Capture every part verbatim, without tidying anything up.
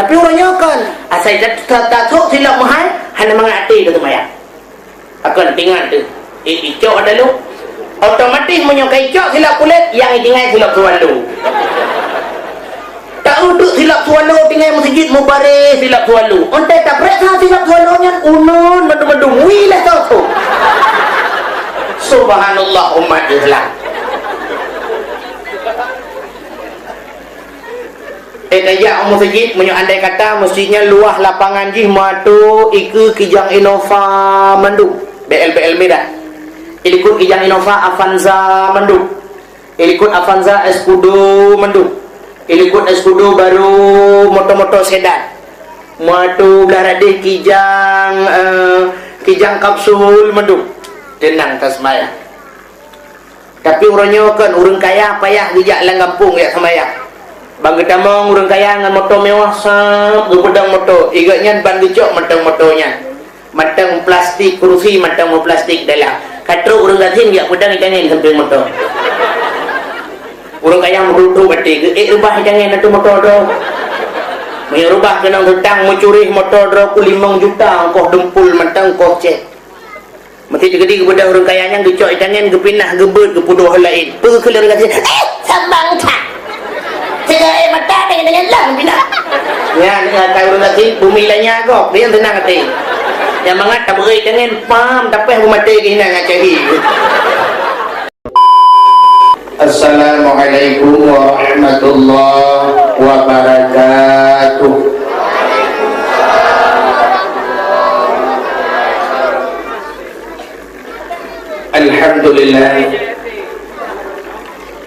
Tapi uroe nyoe kon, asai ta-, ta-, tasok silop meuhai, hana mangat até teumayang. Akan tingat tu, i-, icok ata lu. Otomatis meunyoe ka icok silop kulét, nyang itinggai silop swallow. Taudeuek silop swallow tinggai meuseujid, mubareh silop swallow. Onte taprek sa silop swallow nyan, uneun mandum-mandum, wih lé soso. Subhanallah, umat Islam. Eh, tajak u meuseujid, meunyoe andai kata meuseujid nyan luwah lapangan jih, meuatô ikeue Kijang Innova mandum, B L B L mirah. Ilikot Kijang Innova, Avanza mandum. Ilikot Avanza, Escudo mandum. Ilikot Escudo barô moto-moto sedan. Meuatô blah radeh Kijang, eh, Kijang Kapsul mandum. Teunang taseumayang. Tapi uroe nyoe kon ureuëng kaya payah geujak lam gampông jak seumayang. Ban geutamong ureuëng kaya ngon moto mewah, sab geupeudong moto, i gobnyan ban geucok mantong moto nyan. Mantong plastik kurusi, mantong plastik dalam. Ka trok ureuëng gasien jak peudong itangen sampéng moto. Ureuëng kaya meurutoh baté geuh, "Eh, reubah itangen ateueh moto droe." Meunyoe reubah keunong teutang meucureh moto droe ku limong juta, ongkoh dumpul mantong, ongkoh cek. Meusti teukeudi geubeudôh ureuëng kaya nyan geucok itangen, geupinah, geubeuet, geupudôh laén. Peue keu lôn rasa, "Eh, sambang that!" Sigoe mata tangen-tangen lom pinah. Nyan, nyan, ka ureuëng gasien, bumi lanya gob, dia seunang até. Nyang mangat tabeuet itangen, pam, tapéh beumaté keunan ngon cahé. Assalamualaikum warahmatullahi wabarakatuh. Alhamdulillah.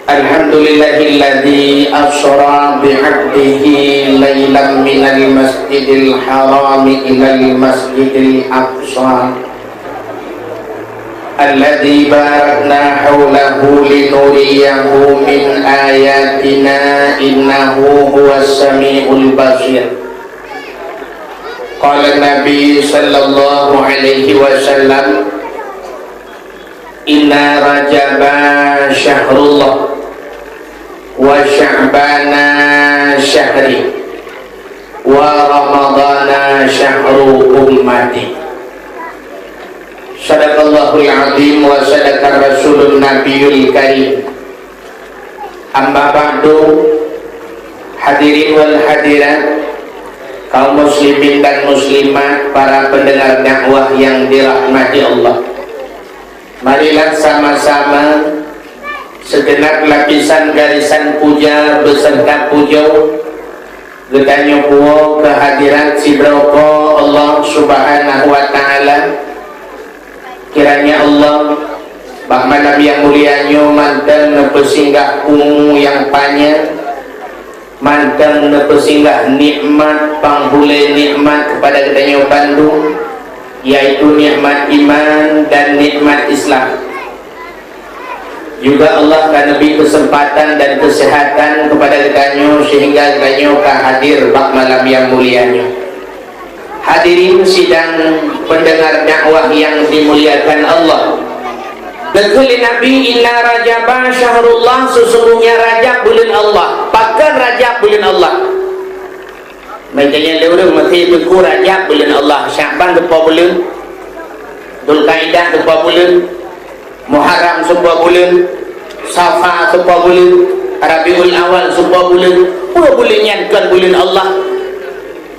Alhamdulillahilladzi asra bi'abdihi lailan minal masjidil harami ilal masjidil aqsa. Alladzi barakna haulahu linuriyahu min ayatina innahu huwas samiul basir. Qala Nabi sallallahu alaihi wasallam, "Inna Rajaba syahrullah, wa Sya'bana syahri, wa Ramadana syahru ummati." Sadaqallahul azim wa sadaqa rasulun nabiyul karim. Amma ba'du, hadirin wal hadirat, kaum muslimin dan muslimat, para pendengar dakwah yang dirahmati Allah. Marilah sama-sama segenap lapisan garisan puja beserta puja geutanyoe puwoe keu hadirat sidroe Po Allah Subhanahu wa Ta'ala. Kiranya Allah, bak malam nyang mulia nyoe mantong neupeusinggah umu nyang panyang, mantong neupeusinggah nikmat panghulée nikmat keupada geutanyoe bandum, yaitu nikmat iman dan nikmat Islam. Juga Allah ka neubri keuseumpatan dan keuseuhatan keupada geutanyoe seuhingga geutanyoe ka hadir bak malam nyang mulia nyoe. Hadirin sidang pendengar dakwah yang dimuliakan Allah. Geukheun lé Nabi, "Inna Rajaba syahrullah," sesungguhnya Rajab buleuen Allah. Pakon Rajab buleuen Allah? Meunyoe lé ureuëng meusti teungku Rajab buleuen Allah, Sya'ban teupo buleuen, Dzulkaidah teupo buleuen, Muharram teupo buleuen, Safar teupo buleuen, Rabiul Awal teupo buleuen. Peue buleuen nyan kon buleuen Allah?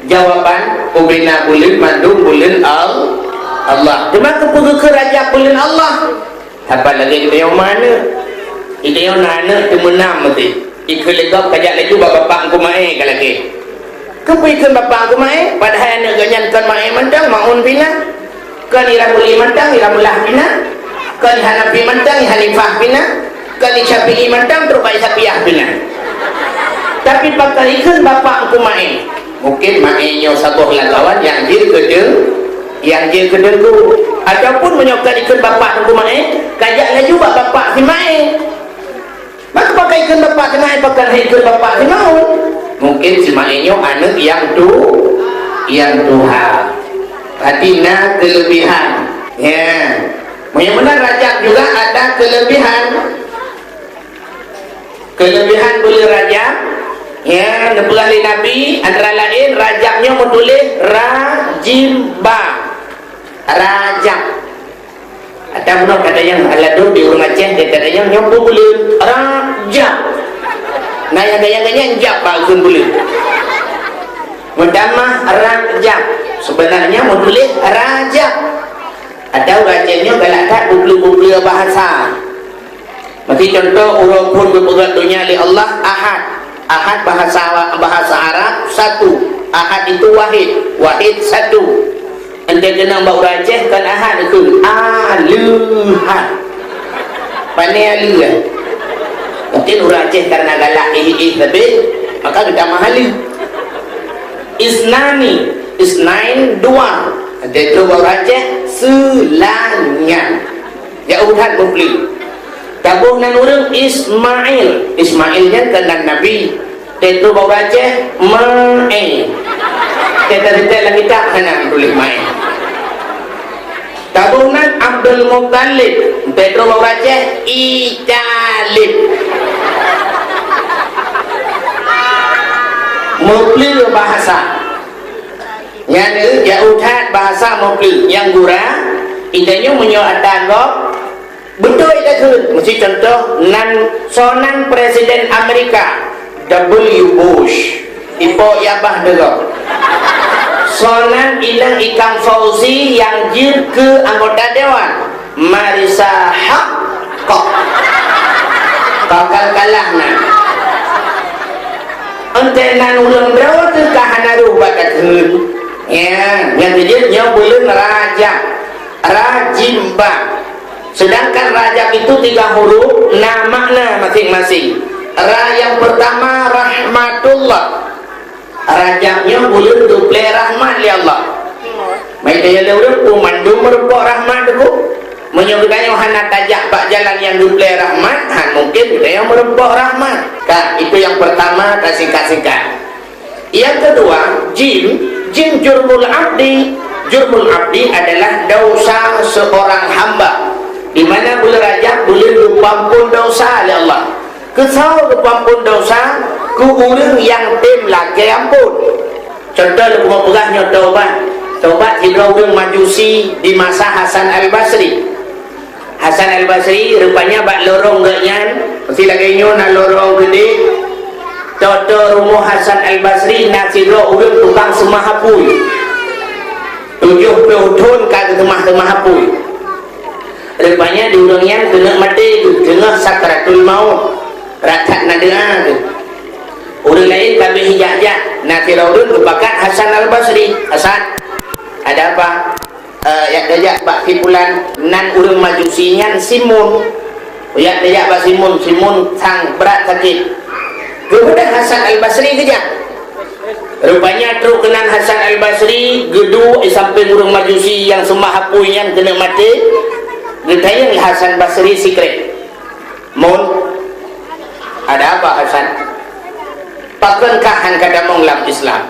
Jawaban, ubena buleuen mandum buleuen Al-, Allah. Teuma keupeue geukheun Rajab buleuen Allah? Saban lagée geutanyoe na aneuëk. Geutanyoe na aneuëk teumeunam meusti. Ikheun lé gob kajak laju bak bapak Teungku Maé ka lagée. Keupeue ikheun bapak Teungku Maé? Padahai aneuëk geuh nyan kon Maé mantong, Maun pih na. Kon i Ramli mantong, i Ramlah pih na. Kon i Hanafi mantong, i Hanifah pih na. Kon i Syafi'i mantong, trok bak i Sapiah pih na. Tapi pakon ikheun bapak Teungku Maé? Mungkin Maé nyoe saboh lagée awak nyang jeuet keu deu-, nyang jeuet keu deungku. Ataupun meunyoe ka ikheun bapak Teungku Maé, kajak laju bak bapak si Maé. Maka pakon ikheun bapak si Maé, pakon ikheun bapak si Maun? Mungkin si Maé nyoe aneuëk nyang tu-, nyang tuha. Berarti na keulebihan. Ya. Meunyoe meunan Rajab juga ada keulebihan. Keulebihan buleuen Rajab, ya, neupeugah lé Nabi, antara laén Rajab Nyoe meutuléh ra jim ba. Rajab. Atau bunoe kata nyang ladôm di ureuëng Aceh, dia kata nyang nyoe buleuen Rajab. Nah, nyang gaya-gaya jab bak kheun buleuen. Meutamah Rajab. Sebenarnya meutuléh Rajab. Atau ureuëng Aceh nyoe galak that bublu-bublu bahasa. Meusi contoh, uroe phon geupeugah donya lé Allah Ahad. Ahad bahasa, bahasa Arab satu. Ahad itu wahid. Wahid satu. Entah kenang bak ureuëng Aceh kan Ahad itu. Aleuhat. Pane aleuhat. Mungkin ureuëng Aceh karena galak ih-ih lebih, maka kita mahali. Isnani, isnain dua. Entah itu bak ureuëng Aceh seulanya. Ya udah bubli. Taboh nan ureuëng Ismail. Ismail nyan kan nan Nabi. Tetu bak ureuëng Aceh, Mae. Teta-teta lam kitab hana tuléh Mae. Taboh nan Abdul Muttalib. Tetu bak ureuëng Aceh, Icalib. Meupleue bahasa. Nyan jauh that bahasa meupleue. Nyang gura, itanyoe meunyoe ata gob, beutôi takheun, meusi contoh nan soe nan Presiden Amerika, W Bush, ipo yabah deungoe. Soe nan inong Ikang Fauzi nyang jeuet keu anggota dewan, Marisa Haque. Kakal kalah na. Entah nan ureuëng droe teuka hana roh bak takheun. Ya, nyang keujeuet nyoe buleuen Rajab. Rajimba. Sedangkan Rajab itu tiga huruf, na makna masing-masing. Ra yang pertama rahmatullah. Rajab nyoe buleuen geuplé rahmat lé Allah. Mai tanya lé ureuëng, "Peue mandum meureumpok rahmat teungku?" Meunyoe geutanyoe hana tajak bak jalan nyang geuplé rahmat, han mungkin geutanyoe meureumpok rahmat. Kan, itu yang pertama, tasingkat-singkat. Yang kedua, jim, jim jurmul abdi. Jurmul abdi adalah dosa seorang hamba. Di mana bulan Rajab, bulan geupampun dosa lé Allah. Keu soe geupampun dosa? Keu ureuëng nyang tem lakée ampon. Contoh lôn peugah nyoe tobat. Tobat sidroe ureuëng Majusi di masa Hasan Al-Basri. Hasan Al-Basri rupanya bak lorong geuh nyan, meusi lagée nyoe na lorong geude. Toto rumoh Hasan Al-Basri na sidroe ureuëng tukang seumah apui. Tujoh ploh thon ka geuseumah-seumah apui. Rupanya di ureuëng nyan keuneuk maté geuh, teungoh sakratul maut. Ratat na doa geuh. Ureuëng laén ka abéh jak-jak, na sidroe ureuëng geupakat Hasan Al-Basri. "Hasan, ada apa?" "Eh, jak tajak bak si pulan, nan ureuëng Majusi nyan Simun." Jak tajak bak Simun, Simun sang brat sakét. Geubeudôh Hasan Al-Basri keujak. Rupanya trok keunan Hasan Al-Basri, geuduek di sampéng ureuëng Majusi nyang seumah apui nyan keuneuk maté, geutanyong lé Hasan Basri sikrék. "Mun, ada apa, Hasan? Pakon kah han ka tamong lam Islam?"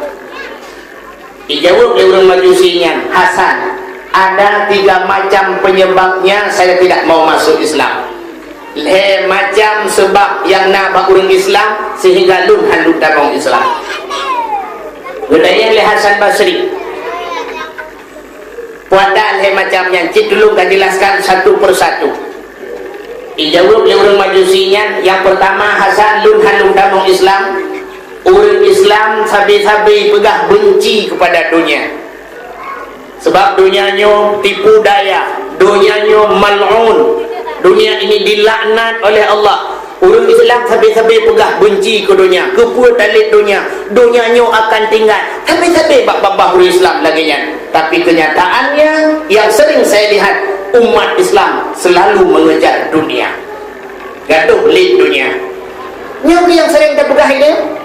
Dijaweueb lé ureuëng Majusi nyan, "Hasan, ada tiga macam penyebabnya saya tidak mau masuk Islam. Lhée macam seubab nyang na bak ureuëng Islam sehingga lôn han lôn tamong Islam." Geutanyong lé Hasan Basri, "Peue ata lhée macam nyan, cit tulông kajelaskan satu persatu." Dijaweueb lé ureuëng Majusi nyan, "Nyang peurtama, Hasan, lôn han lôn tamong Islam. Ureuëng Islam sabe-sabe peugah beunci keupada donya. Sabab donya nyoe tipu daya, donya nyoe mal'un, donya ini dilaknat oleh Allah. Ureuëng Islam sabe-sabe peugah beunci keu donya, keupeue talét donya, donya nyoe akan tinggai." Sabe-sabe bak babah ureuëng Islam lagée nyan. Tapi kenyataannya, yang sering saya lihat, umat Islam selalu mengejar dunia. Gadoh lé dunia. Nyoe nyang sering tapeugah ini.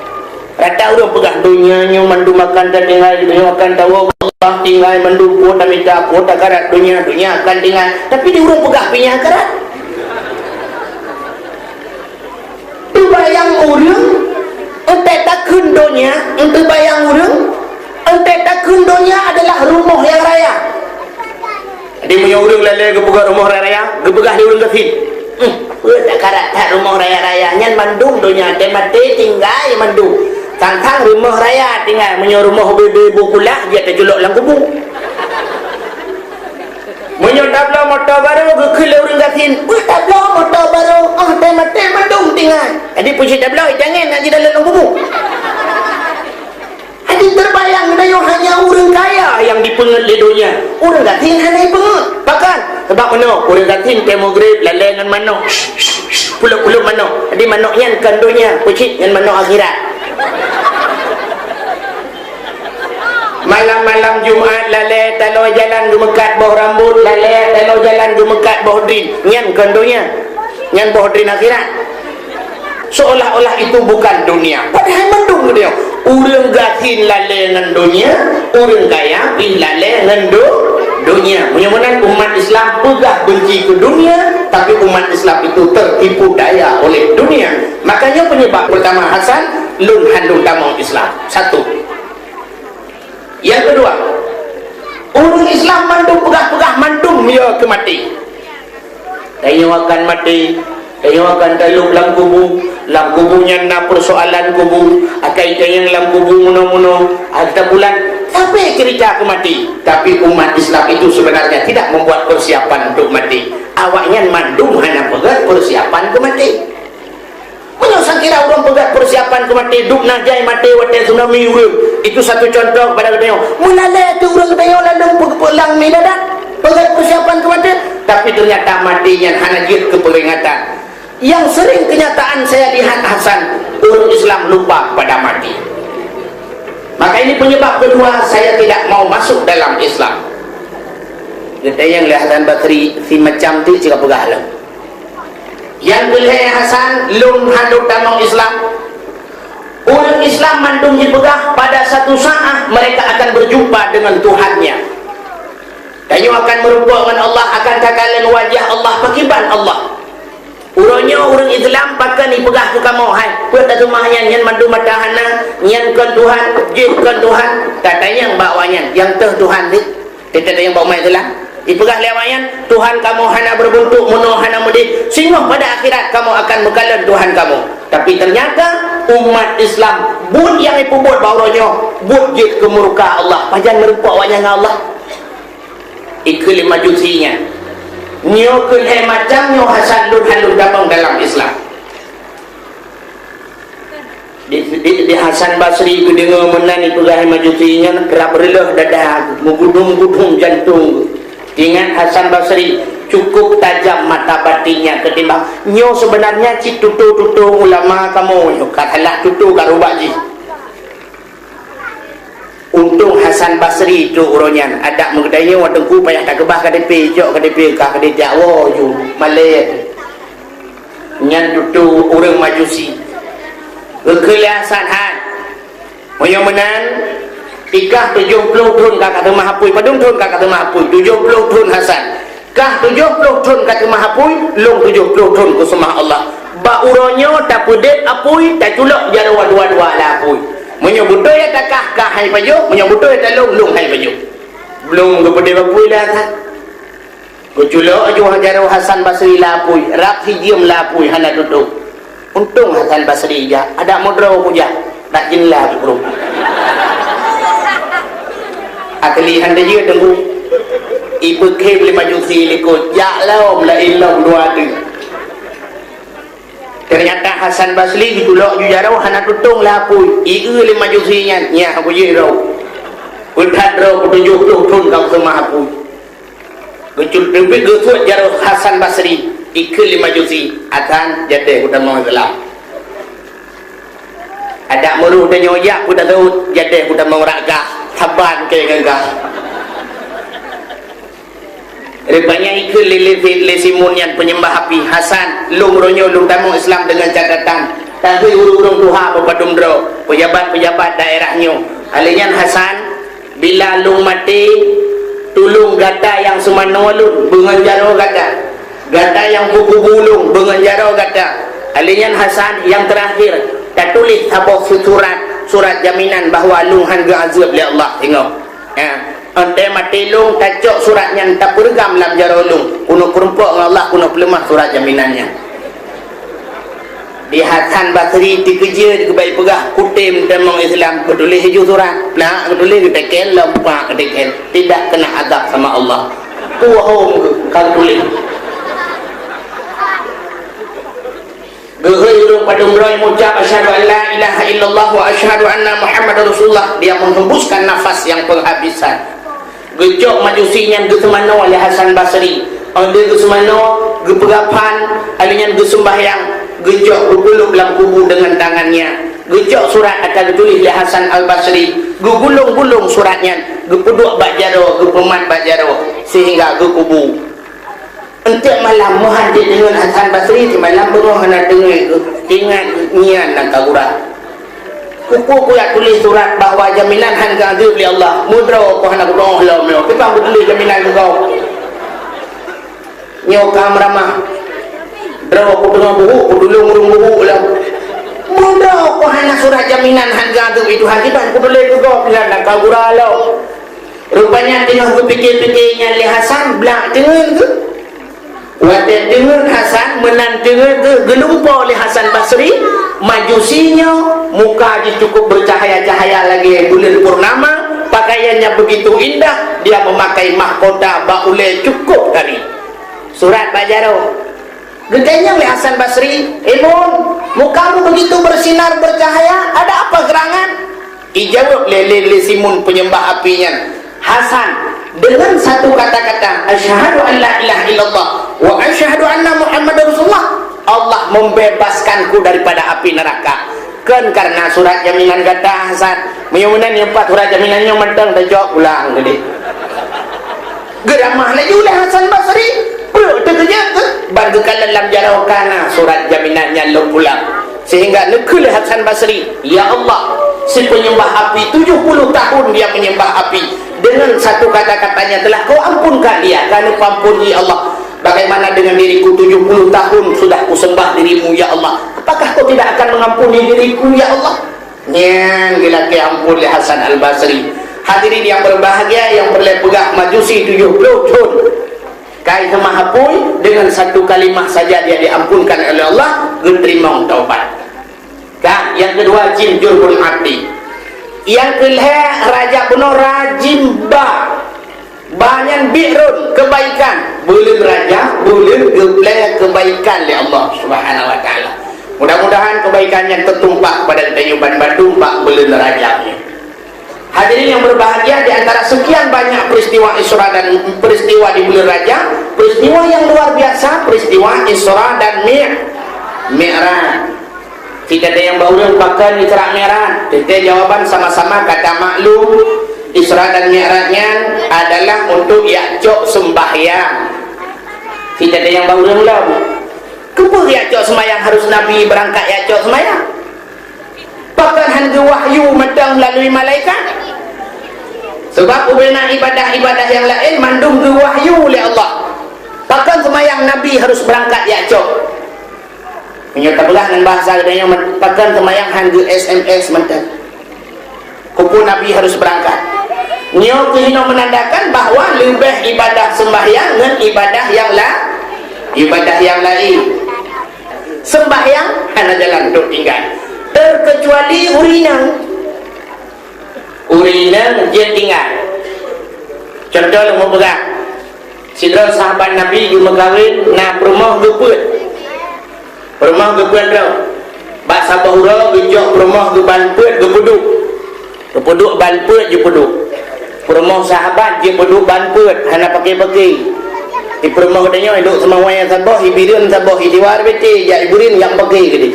Rata ureuëng peugah, "Dunia nyoe mandum akan tatinggai, dunia akan tawoe, Allah tinggai mandum, peue tamita, peue takarat, dunia, dunia akan tinggai." Tapi di ureuëng peugah pinya akarat. Teubayang ureuëng, entée takheun donya, enteubayang ureuëng, entée takheun donya adalah rumoh nyang raya. Jadi, meunyoe ureuëng lalée geupeugah rumoh raya-raya, geupeugah lé ureuëng gasien, "Hmm, peue takarat that rumoh raya-raya nyan mandum donya, teumaté tinggai mandum." Tang-tang rumoh raya tinggai, meunyoe rumoh bebe bukulah, jeuet taculok lam kubu. Meunyoe tabloe moto barô, geukheun lé ureuëng gasien, "Beuh tabloe moto barô, oh tée maté mandum tinggai." Jadi puji tabloe, jangan nak jidalam lam kubu. Jadi terbayang geutanyoe hanya ureuëng kaya nyang dipeungeut lé donya. Ureuëng gasien hana jipeungeut. Pakon? Sabab meunoe, ureuëng gasien tée meugreb lalée ngon manok. Pulop-pulop manok. Jadi manok nyan kon donya, peucit ngon manok akhirat. Malam-malam Jumat lalée taloe jalan geumeukat boh rambot, lalée taloe jalan geumeukat boh drin. Nyan kon donya. Nyan boh drin akhirat. Seolah-olah itu bukan dunia. Padahai mandum geutanyoe. Ureuëng gasien lalée ngon donya, ureuëng kaya pih lalée ngon do-, donya. Meunyoe meunan umat Islam peugah benci keu dunia, tapi umat Islam itu tertipu daya oleh dunia. Makanya penyebab pertama Hasan, lôn han lôn tamong Islam. Satu. Nyang keudua, ureuëng Islam mandum peugah-peugah mandum ya keu maté. Tanyoe akan maté, tanyoe akan talop lam kubu, lam kubu nyan na persoalan kubu, akai tanyong lam kubu munoe-munoe, ah, kita bulan, sampai cerita keu maté. Tapi umat Islam itu sebenarnya tidak membuat persiapan untuk mati. Awaknyan mandum hana peugah persiapan keu maté. Meunyoe sakira ureuëng peugah persiapan keu maté, duek na jai maté watée tsunami ureuëng. Itu satu contoh kepada geutanyoe. Meulalée teuh ureuëng geutanyoe lalu pe-, pe-, lam mé dadat, peugah persiapan keu maté, tapi ternyata maté nyan hana jeuet keu peringatan. Yang sering kenyataan saya lihat Hasan, ureuëng Islam lupa pada mati. Maka ini penyebab kedua saya tidak mau masuk dalam Islam. Geutanyong lé Hasan Basri, si macam tu cit ka peugah lom. Nyang keulhée Hasan, lôn han lôn tamong Islam. Ureuëng Islam mandum jipeugah pada satu saat mereka akan berjumpa dengan Tuhannya. Tanyoe akan meureumpok ngon Allah, akan takalon wajah Allah, pakriban Allah. Uroe nyoe ureuëng Islam pakon jipeugah keu kamoe, hai, peue taseumah nyan, nyan mandum mata hana, nyan kon Tuhan, jih kon Tuhan, tatanyong bak awaknyan, nyang teuh Tuhan nyoe? Teutatanyong bak umat Islam. Ipeugah lé awaknyan, "Tuhan kamoe hana beubuntuk, meunoe hana meudeh, singoh pada akhirat kamoe akan meukalon Tuhan kamoe." Tapi ternyata umat Islam, buet nyang ipeubuet bak uroe nyoe, buet jeuet keu murka Allah. Pajan meureumpok awaknyan ngon Allah? Ikheun lé Majusi nyan. Nyoe keuh lhée macam nyoe Hasan lôn han lôn tamong dalam Islam. Di, di, di Hasan Basri geudeungoe meunan ipeugah Majusi nyan, rab reuloh dada, meugudum-gudum jantong. Ingat Hasan Basri, cukup tajam mata batinnya ketimbang nyoe, sebenarnya cit tutoe-tutoe ulama kamoe nyoe, ka salah tutoe ka rubak jih. Untông Hasan Basri trok uroe nyan, adak meugeutanyoe watée teungku payah takeubah K T P, cok K T P kah, K T P jak woe ju, malée. Nyan tutoe ureuëng Majusi. Geukheun lé Hasan, "Hai, meunyoe meunan, ikah tujoh ploh thon ka kateumah apui, padum thon ka kateumah apui?" "Tujoh ploh thon, Hasan." "Kah tujoh ploh thon kateumah apui, lôn tujoh ploh thon kuseumah Allah. Bak uroe nyoe tapeudeb apui, taculok jaroe dua-dua lam apui. Meunyoe beutôi ata kah, kah hai pajoh, meunyoe beutôi ata lôn, lôn hai pajoh." Blom geupeudeb apui lé Hasan. Geuculok laju jaroe Hasan Basri lam apui, rab sijeuem lam apui hana tutôp. Untông Hasan Basri jak, adak meudroe kujak, dak jeulaih geuprôh. Akli han teujeuet teungku. Ipeukhem lé Majusi likot, jak lom laén lom dua teuk. Ternyata Hasan Basri geuculok ju jaroe hana tutông lam apui, ieu lé Majusi nyan, nyan apui jih droe. Peuthat droe peutujoh ploh thon ka kuseumah apui. Geucut teubiet geusuet jaroe Hasan Basri, ikheun lé Majusi, "Hasan, jadeh kutamong Islam." Adak meurôh tanyoe jak peue taseuôt, "Jadeh kutamong rak gah, saban keu ngon gah." Rupanya ikheun lé, lé, lé Simon nyan peunyembah api, "Hasan, lôn uroe nyoe lôn tamong Islam deungon catatan, tapi ureuëng-ureuëng tuha beupadum droe, peujabat-peujabat daerah nyoe. Alèh nyan Hasan, bila lôn maté, tulông gata nyang seumanoe lôn beungon jaroe gata, gata nyang peukubu lôn beungon jaroe gata. Alèh nyan Hasan, nyang teurakhir, tatuléh saboh surat, surat jaminan bahwa lôn han geuazeub lé Allah." Ingat, ha, 'oh watèe maté lôn, tacok surat nyan tapeureugam lam jaroe lôn, keuneuk peurumpok ngon Allah, keuneuk peuleumah surat jaminan nyan. Di Hasan Basri teukeujeuet geubai peugah, "Kutem tamong Islam, geutuléh ju surat." Nah, geutuléh, geuteken lom, pak, geuteken. Tidak kena azab sama Allah. Puhom geuh, ka geutuléh. Geuhôi ureuëng padum droe mucab, "Asyhadu an la ilaha illallah wa asyhadu anna Muhammadar Rasulullah." Dia menghembuskan nafas yang penghabisan. Geucok Majusi nyan geuseumanoe lé Hasan Basri. Óh lheueh geuseumanoe, geupeugah phan, lheueh nyan geuseumbahyang, geucok geupeulop lam kubu deungon tangan nyan. Geucok surat ata geutuléh lé Hasan Al-Basri, geugulong-gulong surat nyan, geupeuduek bak jaroe, geupeumat bak jaroe, seuhingga geukubu. Enteuk malam meuhan jideungon Hasan Basri, simalam beungoh hana deungon, ingat nyan nyang ka gura. Keupeue kujak tuléh surat bahwa jaminan han geuazeub lé Allah? Meudroe ku hana kudeungoe lom nyoe. Kiban kutuléh jaminan keu kau? Nyoe ka meuramah. Droe ku teungoh buhuk, kutulông ureuëng buhuk lom. Meudroe ku hana surat jaminan han geuazeub lé Tuhan, kiban kutuléh keu gob nyan nyang ka gura lom. Rupanya teungoh geupike-pike nyan lé Hasan, blah teungeut geuh. Watée teungeut Hasan, meunan teungeut geuh, geulumpoe lé Hasan Basri, Majusi nyoe muka jih cukup bercahaya-cahaya lagée buleuen purnama, pakaiannya begitu indah, dia memakai mahkota bak ulée cukup kari. Surat bak jaroe. Geutanyong lé Hasan Basri, "Eh Mun, mukamu begitu bersinar bercahaya, ada apa gerangan?" Ijaweueb lé, lé, lé si Mun penyembah api nyan, "Hasan, dengan satu kata-kata, asyhadu an la ilaha illallah wa asyhadu anna Muhammadar Rasulullah, Allah membebaskanku daripada api neraka." "Kon karena surat jaminan gata, Hasan. Meunyoe meunan, nyoe pat surat jaminan nyoe mantong tacok pulang tadi." Geuramah laju lé Hasan Basri, peue teukeujeuet geuh, ban geukalon lam jaroe ka na surat jaminan nyan lom pulang. Sehingga neukheun lé Hasan Basri, "Ya Allah, si penyembah api, tujuh puluh tahun dia menyembah api. Dengan satu kata-katanya telah Kau ampunkan dia, ka neupeuampun, ya Allah. Bagaimana dengan diriku, tujuh puluh tahun sudah kusembah dirimu, ya Allah. Apakah Kau tidak akan mengampuni diriku, ya Allah?" Nyan geulakée ampôn lé Hasan Al-Basri. Hadirin yang berbahagia, nyang peureulée peugah, Majusi tujuh puluh thon ka jiseumah apui, dengan satu kalimah saja dia diampunkan oleh Allah, geuteurimong taubat. Ka, nyang keudua jim Jurbul Abdi. Nyang keulhée raja bunoe rajim ba. Ba nyan bi'run, kebaikan. Buleuen Rajab, buleuen geuplée kebaikan lé Allah Subhanahu wa Taala. Mudah-mudahan kebaikan nyan teutumpah pada geutanyoe ban mandum bak buleuen Rajab nyoe. Hadirin yang berbahagia, di antara sekian banyak peristiwa Isra dan peristiwa di buleuen Rajab, peristiwa yang luar biasa, peristiwa Isra dan Mi-, Mi'raj. Cit tanyong bak ureuëng, "Pakon Isra Mi'raj?" Teuntée jawaban sama-sama ka tamaklum, Isra dan Mi'raj nyan adalah untuk jak cok seumbahyang. Cit tanyong bak ureuëng lom, "Keupeue jak cok seumbahyang harus Nabi beurangkat jak cok seumbahyang? Pakon han geuwahyu mantong meulalu malaikat?" Sabab ubena ibadah-ibadah nyang laén mandum geuwahyu lé Allah. Pakon seumbahyang Nabi harus beurangkat jak cok? Meunyoe tapeugah ngon bahasa geutanyoe, pakon seumayang han geu-S M S mantong? Keupeue Nabi harus beurangkat? Nyoe keuh jinoe meunandakan bahwa leubeh ibadah seumbahyang ngon ibadah nyang la-, ibadah nyang laén. Seumbahyang hana jalan untuk tinggai, terkecuali ureuëng inong. Ureuëng inong jeuet tinggai. Contoh lôn peugah, sidroe sahabat Nabi geumeukawen na peurumoh geupeuet. Peurumoh geupeuet droe. Bak saboh uroe geujok peurumoh geuban peuet geupeuduek. Geupeuduek ban peuet geupeuduek. Peurumoh sahabat jipeuduek ban peuet hana pake-pake. Di peurumoh geutanyoe iduek seumawai saboh, ibireuen saboh, isiwa ribete, jak ibireuen jak pake keudeh.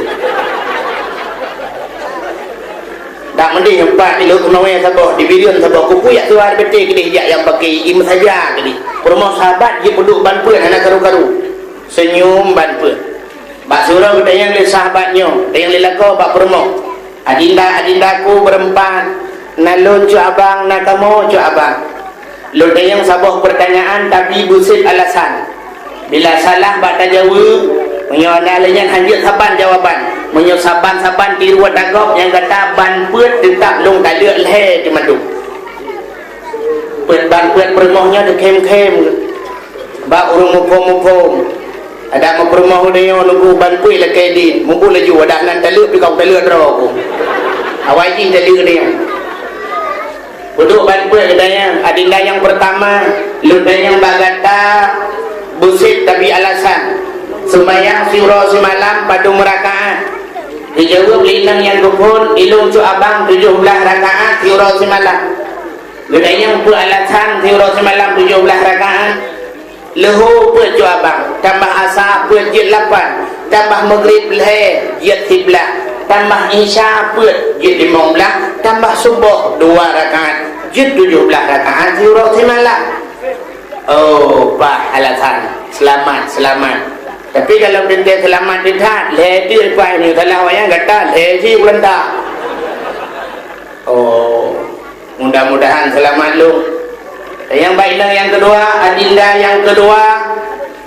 Dak meudeh empat, ilok keunoe saboh, dibireuen saboh, kupuyak siwa ribete keudeh jak nyang pake, i meusaja keudeh. Peurumoh sahabat jipeuduek ban peuet hana karu-karu. Seunyum ban peuet. Bak siuroe geutanyong lé sahabat nyoe, tanyong lé lakoe bak peurumoh, "Adinda, adindaku beurempat, na lôn cut abang, na kamoe cut abang." Lôn tanyong saboh peurtanyaan, tapi beusit alasan. Bila salah bak tajaweueb, meunyoe na lé nyan hanjeuet saban jawaban. Meunyoe saban-saban tiru ata gob nyang gata ban peuet, teutap lôn taleuek lhée teuh mandum. Peuet ban peuet peurumoh nyoe teukhém-khém bak ureuëng muphom-muphom. Adak meupeurumoh uneue nyoe nunggu ban pui lakée dit, mubu laju adak nan taleuek pih kau taleuek droe ku. Awai jih taleuek uneue nyoe. Peuduek ban pui geutanyong, adinda nyang peurtama, lôn tanyong bak gata, beuseb tabi alasan. Seumayang siuroe simalam padum rakaat? Geujaweueb lé inong nyang keuphon, ilôn cut abang tujoh blaih rakaat siuroe simalam. Geutanyong peue alasan siuroe simalam tujoh blaih rakaat? Leuhô peuet cut abang, tambah asa peuet jeuet lapan, tambah meugrib lhée jeuet siblaih, tambah isya peuet jeuet limong blaih, tambah suboh dua rakaat, jeuet tujoh blaih rakaat siuroe simalam. Oh, paih alasan. Seulamat, seulamat. Tapi kalau teuntée seulamat teuh that, lhée teuk paih meunyoe salah wayang gata lhée jih ulôn that. Oh, mudah-mudahan seulamat lôn. Tanyong bak inong nyang keudua, adinda nyang keudua,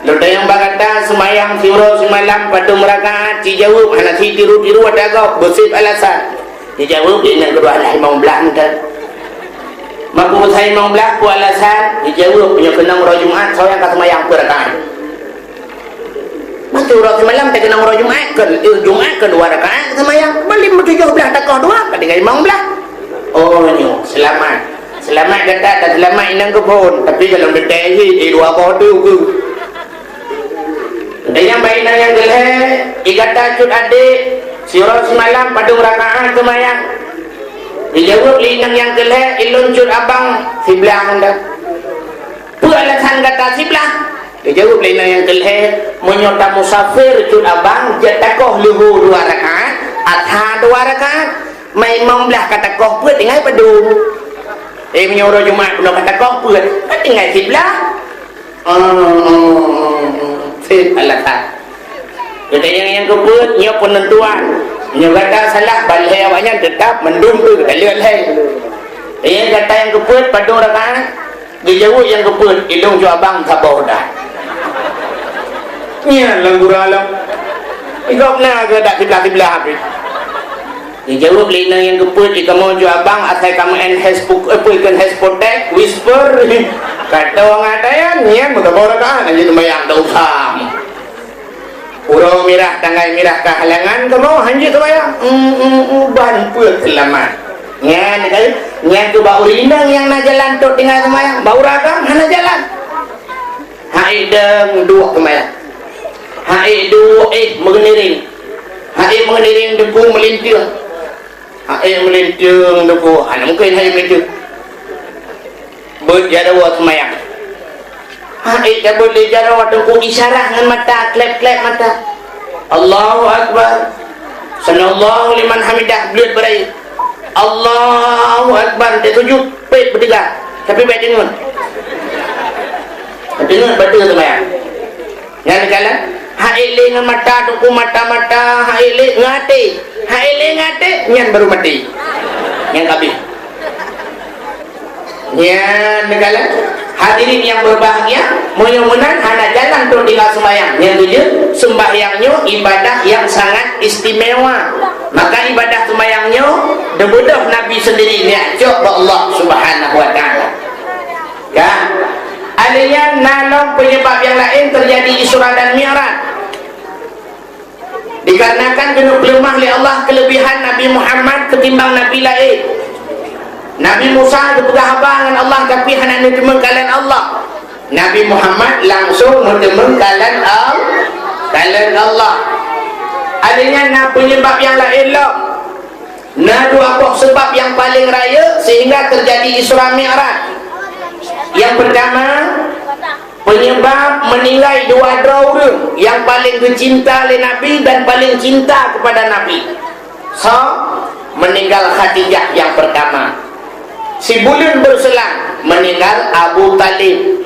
lôn tanyong bak gata, seumayang siuroe simalam padum rakaat? Jijaweueb hana sitiru-tiru ata gob, beuseb alasan. Jijaweueb lé inong keudua, lah limong blaih meuteun. Maka usai limong blaih peue alasan? Jijaweueb, meunyoe keunong uroe Jumat, soe nyang ka seumayang peuet rakaat? Maka uroe simalam teukeunong uroe Jumat, kon, eh, Jumat kon dua rakaat seumayang. Bali meutujoh blaih takoh dua, ka tinggai limong blaih. Oh, nyoe, seulamat. Seulamat gata dan seulamat inong keuphon. Tapi kalau gata jih, eh, dua boh tu ke? Tanyong bak inong nyang keulhée, i gata cut adék, siuroe simalam padum rakaat seumayang? Jijaweueb lé inong nyang keulhée, ilôn cut abang siblaih anda. Peue alasan gata siblaih? Geujaweueb lé inong nyang keulhée, meunyoe tamusafir cut abang, jeuet takoh leuhô dua rakaat, asa dua rakaat, ma limong blaih ka takoh peuet tinggai padum. Eh, meunyoe uroe Jumat bunoe ka takoh peuet, ka tinggai siblaih. Seb alasan. Gata nyang, nyang keupeuet, nyoe peunentuan. Nyoe gata salah, ban lhée awaknyan teutap mandum tu gata lhée. Nyang gata nyang keupeuet, padum rakaat? Geujaweueb nyang keupeuet, ilôn cut abang saboh dah. Nyan lam gura lom. Igop na geudak siblaih-siblaih habéh. Geujaweueb lé inong nyang keupeuet, "Di kamoe cut abang, asai kamoe en hespuk, eh, peue ikon hesportek, whisper." Ka tong atayan, nyan meusaboh rakaat, hana jeuet seumayang, tak usah. Uroe mirah, tanggai mirah ka halangan kamoe, hana jeuet seumayang. Hmm, hmm, hmm, ban peuet seulamat. Nyan, nyan keuh bak ureueng inong nyang na jalan trok tinggai seumayang, bak ureueng agam hana jalan. Hai deueng duek seumayang. Hai duek, eh, meugeuliring. Hai meugeuliring deungon meulinteung. Hai meulinteung deungon, hana mungken hai meulinteung. Beuet jaroe seumayang. Hai tabeuet lé jaroe deungon isyarat ngon mata, klep-klep mata. Allahu Akbar. Sami'allahu liman hamidah, bleuet beurayeuk. Allahu Akbar, teusujut, pet beuteuga. Tapi bèk deungon. Deungon bateue seumayang. Nyan kalon, hai lé ngon mata, teungku mata-mata, hai lé ngon até. Hai lé ngon até, nyan baru maté. Nyan ka abéh. Nyan kalon, hadirin yang berbahagia, meunyoe meunan hana jalan trok tinggai seumayang. Nyan keuh jeuet, seumbahyang nyoe ibadah yang sangat istimewa. Maka ibadah seumayang nyoe, dibeudôh Nabi sendiri, neujak cok bak Allah Subhanahu wa Taala. Ka? Alèh nyan na lom penyebab yang laén terjadi Isra dan Mi'raj. Dikarenakan keuneuk peuleumah lé Allah keulebihan Nabi Muhammad keutimbang nabi laén. Nabi Musa geupeugah haba ngon Allah, tapi hana neuteumeung kalon Allah. Nabi Muhammad langsung neuteumeung kalon Al-, kalon Allah. Alèh nyan na penyebab yang laén lom. Na dua boh seubab nyang paleng rayeuk sehingga terjadi Isra Mi'raj. Yang pertama, penyebab meninggai dua droe ureueng nyang paleng geucinta lé Nabi dan paleng cinta kepada Nabi. Soe? Meninggal Khadijah yang pertama. Sibuleuen berselang meninggal Abu Thalib.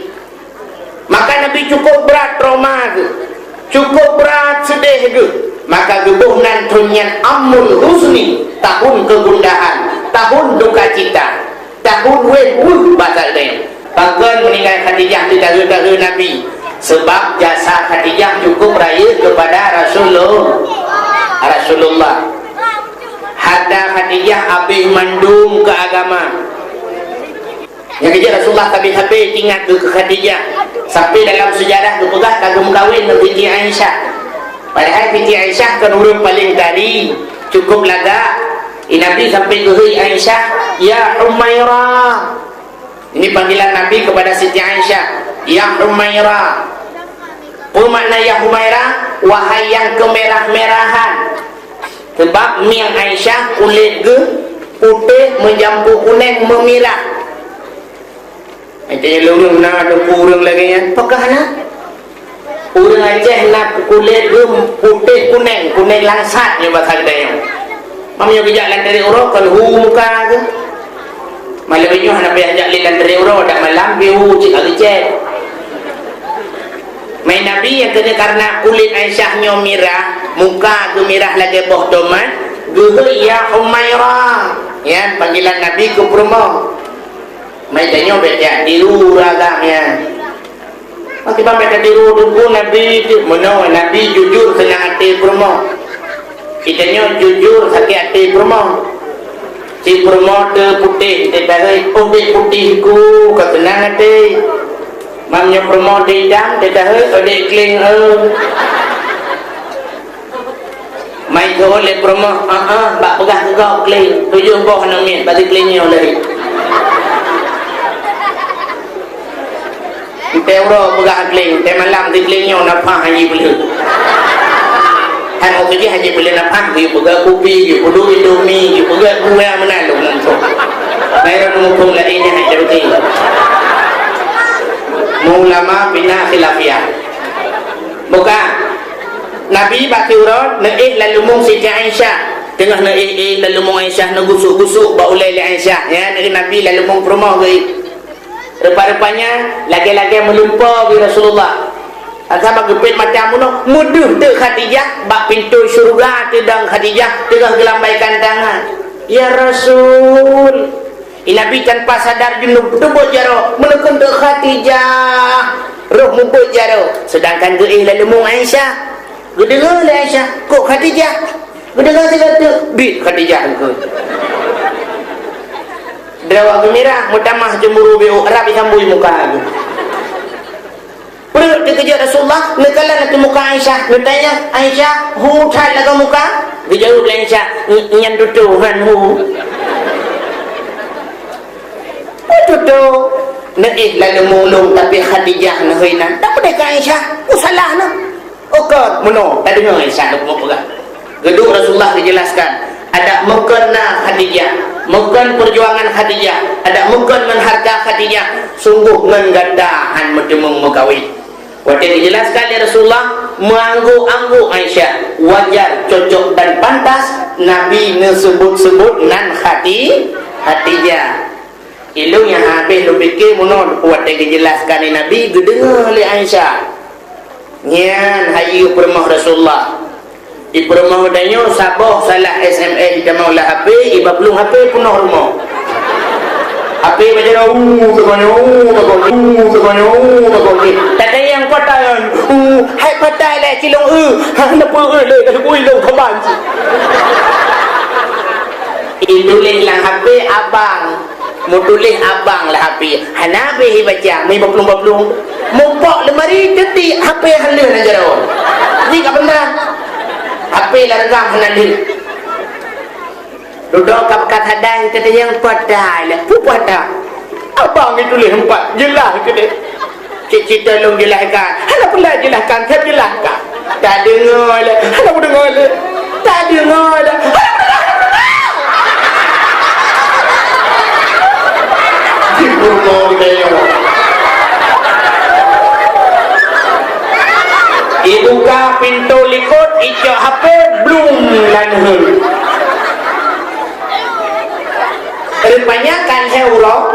Maka Nabi cukup brat trauma geuh, cukup brat seudeh geuh. Maka geuboh nan thon nyan Amul Huzni, tahun kegundahan, tahun duka cita, tahun wéh weueh basa geutanyoe. Pakon meninggai Khadijah di dahulu-dahulu Nabi? Sebab jasa Khadijah cukup rayeuk kepada Rasulullah. Rasulullah. Harta Khadijah abéh mandum keu agama. Nyang keujeuet Rasulullah sabe-sabe ingat keu Khadijah. Sampai dalam sejarah geupeugah ka geumeukawen ngon Siti Aisyah. Padahai Siti Aisyah kon ureuëng paleng tari, cukup lagak. Di Nabi sampai geuhôi Aisyah, "Ya Humaira." Ini panggilan Nabi kepada Siti Aisyah, "Ya Humaira." Peue makna "Ya Humaira"? Wahai nyang keumirah-mirahan. Sebab mieng Aisyah kulét geuh putéh meujampu kuneng meumirah. Até lôn na teungku ureuëng lagée nyan, pakah na? Ureuëng Aceh na kulét geuh putéh kuneng, kuneng langsat nyoe basa geutanyoe. Meunyoe geujak lam trép uroe kon hu muka geuh. Malam nyoe hana payah jak lé lam trép uroe, dak malam pi hu cit ka geucét. Mai Nabi nyang keuneuk karena kulét Aisyah nyoe mirah, muka geumirah lagée boh tomat, geuhôi, "Ya Humaira." Nyan panggilan Nabi keu peurumoh. Mai tanyoe bék jak tiru ureuëng agam nyan. Pakriban bék tatiru teungku Nabi tu? Meunoe Nabi jujur seunang até peurumoh. Geutanyoe jujur sakét até peurumoh. Si peurumoh teu putéh, teu tahôi, "Oh, bék putéh ku, ka seunang até." Meunyoe peurumoh teu itam, teu tahôi, "Oh, dék kleng, eu." Mai teuôt lé peurumoh, "Ah, ah, bak peugah keu gob kleng, tujoh boh aneuk miet, bak si kleng nyoe lé." Teu uroe peugah kleng, teu malam si kleng nyoe nafah hana jipeuleueh. Hana mungken hana jipeuleueh nafah, geupeugah kupi, geupeuleueh indomie, geupeugah gula meunan lom langsung. Baru muphom lagée nyan hana beutôi. Ulama bina khilafiyah. Bukan. Nabi bak siuroe neuéh laleumeung Siti Aisyah. Teungoh neuéh-éh laleumeung Aisyah, neugusuk-gusuk bak ulée lé Aisyah. Ya, Nabi laleumeung peurumoh geuh. Rupa-rupanya lagée-lagée meulumpo geuh Rasulullah. Asai bak geupét mata meunoe, meudeuh teuk Khadijah bak pintoe syeuruga, teudong Khadijah teungoh geulambaikan tangan. "Ya Rasul." Nabi tanpa sadar junub teubeuet jaroe, meuneukeun teuk Khadijah roh meubeuet jaroe, seudangkan geuéh laleumeung Aisyah. Geudeungoe lé Aisyah, "Kok Khadijah?" Geudeungoe sigoe teuk, "Biet Khadijah engkeu." Drawak geumirah, meutamah cemburu, biôh rab isambui muka geuh. Peureuleueh teukeujot Rasulullah, neukalon ateueh muka Aisyah, neutanyong, "Aisyah, hu that lagoe muka?" Geujaweueb lé Aisyah, "Nyan tutoe han hu." Peue tutoe? Neuéh laleumeung lôn, tapi Khadijah neuhôi nan. Tapeudeh keu Aisyah, peue salah na? Ukeue meunoe, tadeungoe Aisyah lôn peugah. Geuduek Rasulullah geujelaskan, adak meukon na Khadijah, meukon peujuangan Khadijah, adak meukon ngon hareuta Khadijah, sunggoh ngon gata han meuteumeung meukawen. Watée geujelaskan lé Rasulullah, meuangguk-angguk Aisyah, wajar, cocok dan pantas Nabi neuseubut-seubut nan Khadi-, Khadijah. Ilôn nyang habéh lôn pike meunoe watée geujelaskan lé Nabi geudeungoe lé Aisyah. Nyan hayeue peurumoh Rasulullah. Di peurumoh geutanyoe saboh salah S M S jitamong lam H P, jiba plueng H P peunoh rumoh. H P baca dah, "Uh, teupanyong, uh, teupanyong, uh, teupanyong, uh, teupanyong." Tatanyong patai nyan, "Uh, hai patai lé cilong, uh, ha, kenapa, uh, lé, dah bui lôn kaban." Ituléh lam H P abang. Meutuléh abang lam H P, hana habéh ibaca, meubaplong-baplong. Mupok lemari, teutik H P hana lheueh na jaroe. Ji ka benda. H P lam reugam hana lheueh. Dudoe ka beukat hadai, teudeungoe padai lah. Peue padai? Abang ituléh empat, jeulaih keudeh. Cit-cit lôn jeulahkan. Hana peue lé jeulahkan, ka jeulahkan. Tadeungoe lé, hana meudeungoe lé. Tadeungoe lé, hana meudeungoe. Jipeurunoe geutanyoe. Ibuka pintoe likot, icok H P, blum, laneuen. Rupanya ka lhée uroe,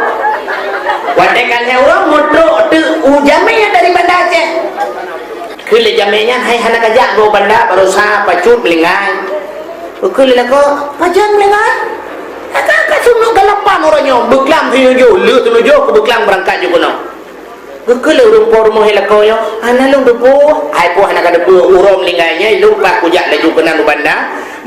watée ka lhée uroe meutrok teuk u jamé dari Banda Aceh. Kheun lé jamé nyan, "Hai, hana kajak goe banda, baroesa pacut meulinggai." Kheun lé lakoe, "Pajan meulinggai?" "Ka, ka sunok galapan uroe nyoe, beuklam sinujoh, le sinujoh keu beuklam beurangkat ju keunoe." Geukheun lé ureuëng po rumoh lakoe nyoe, "Hana lôn teupeue." "Hai po hana ka teupeue, uroe meulinggai nyan lôn paih kujak laju keunan u banda,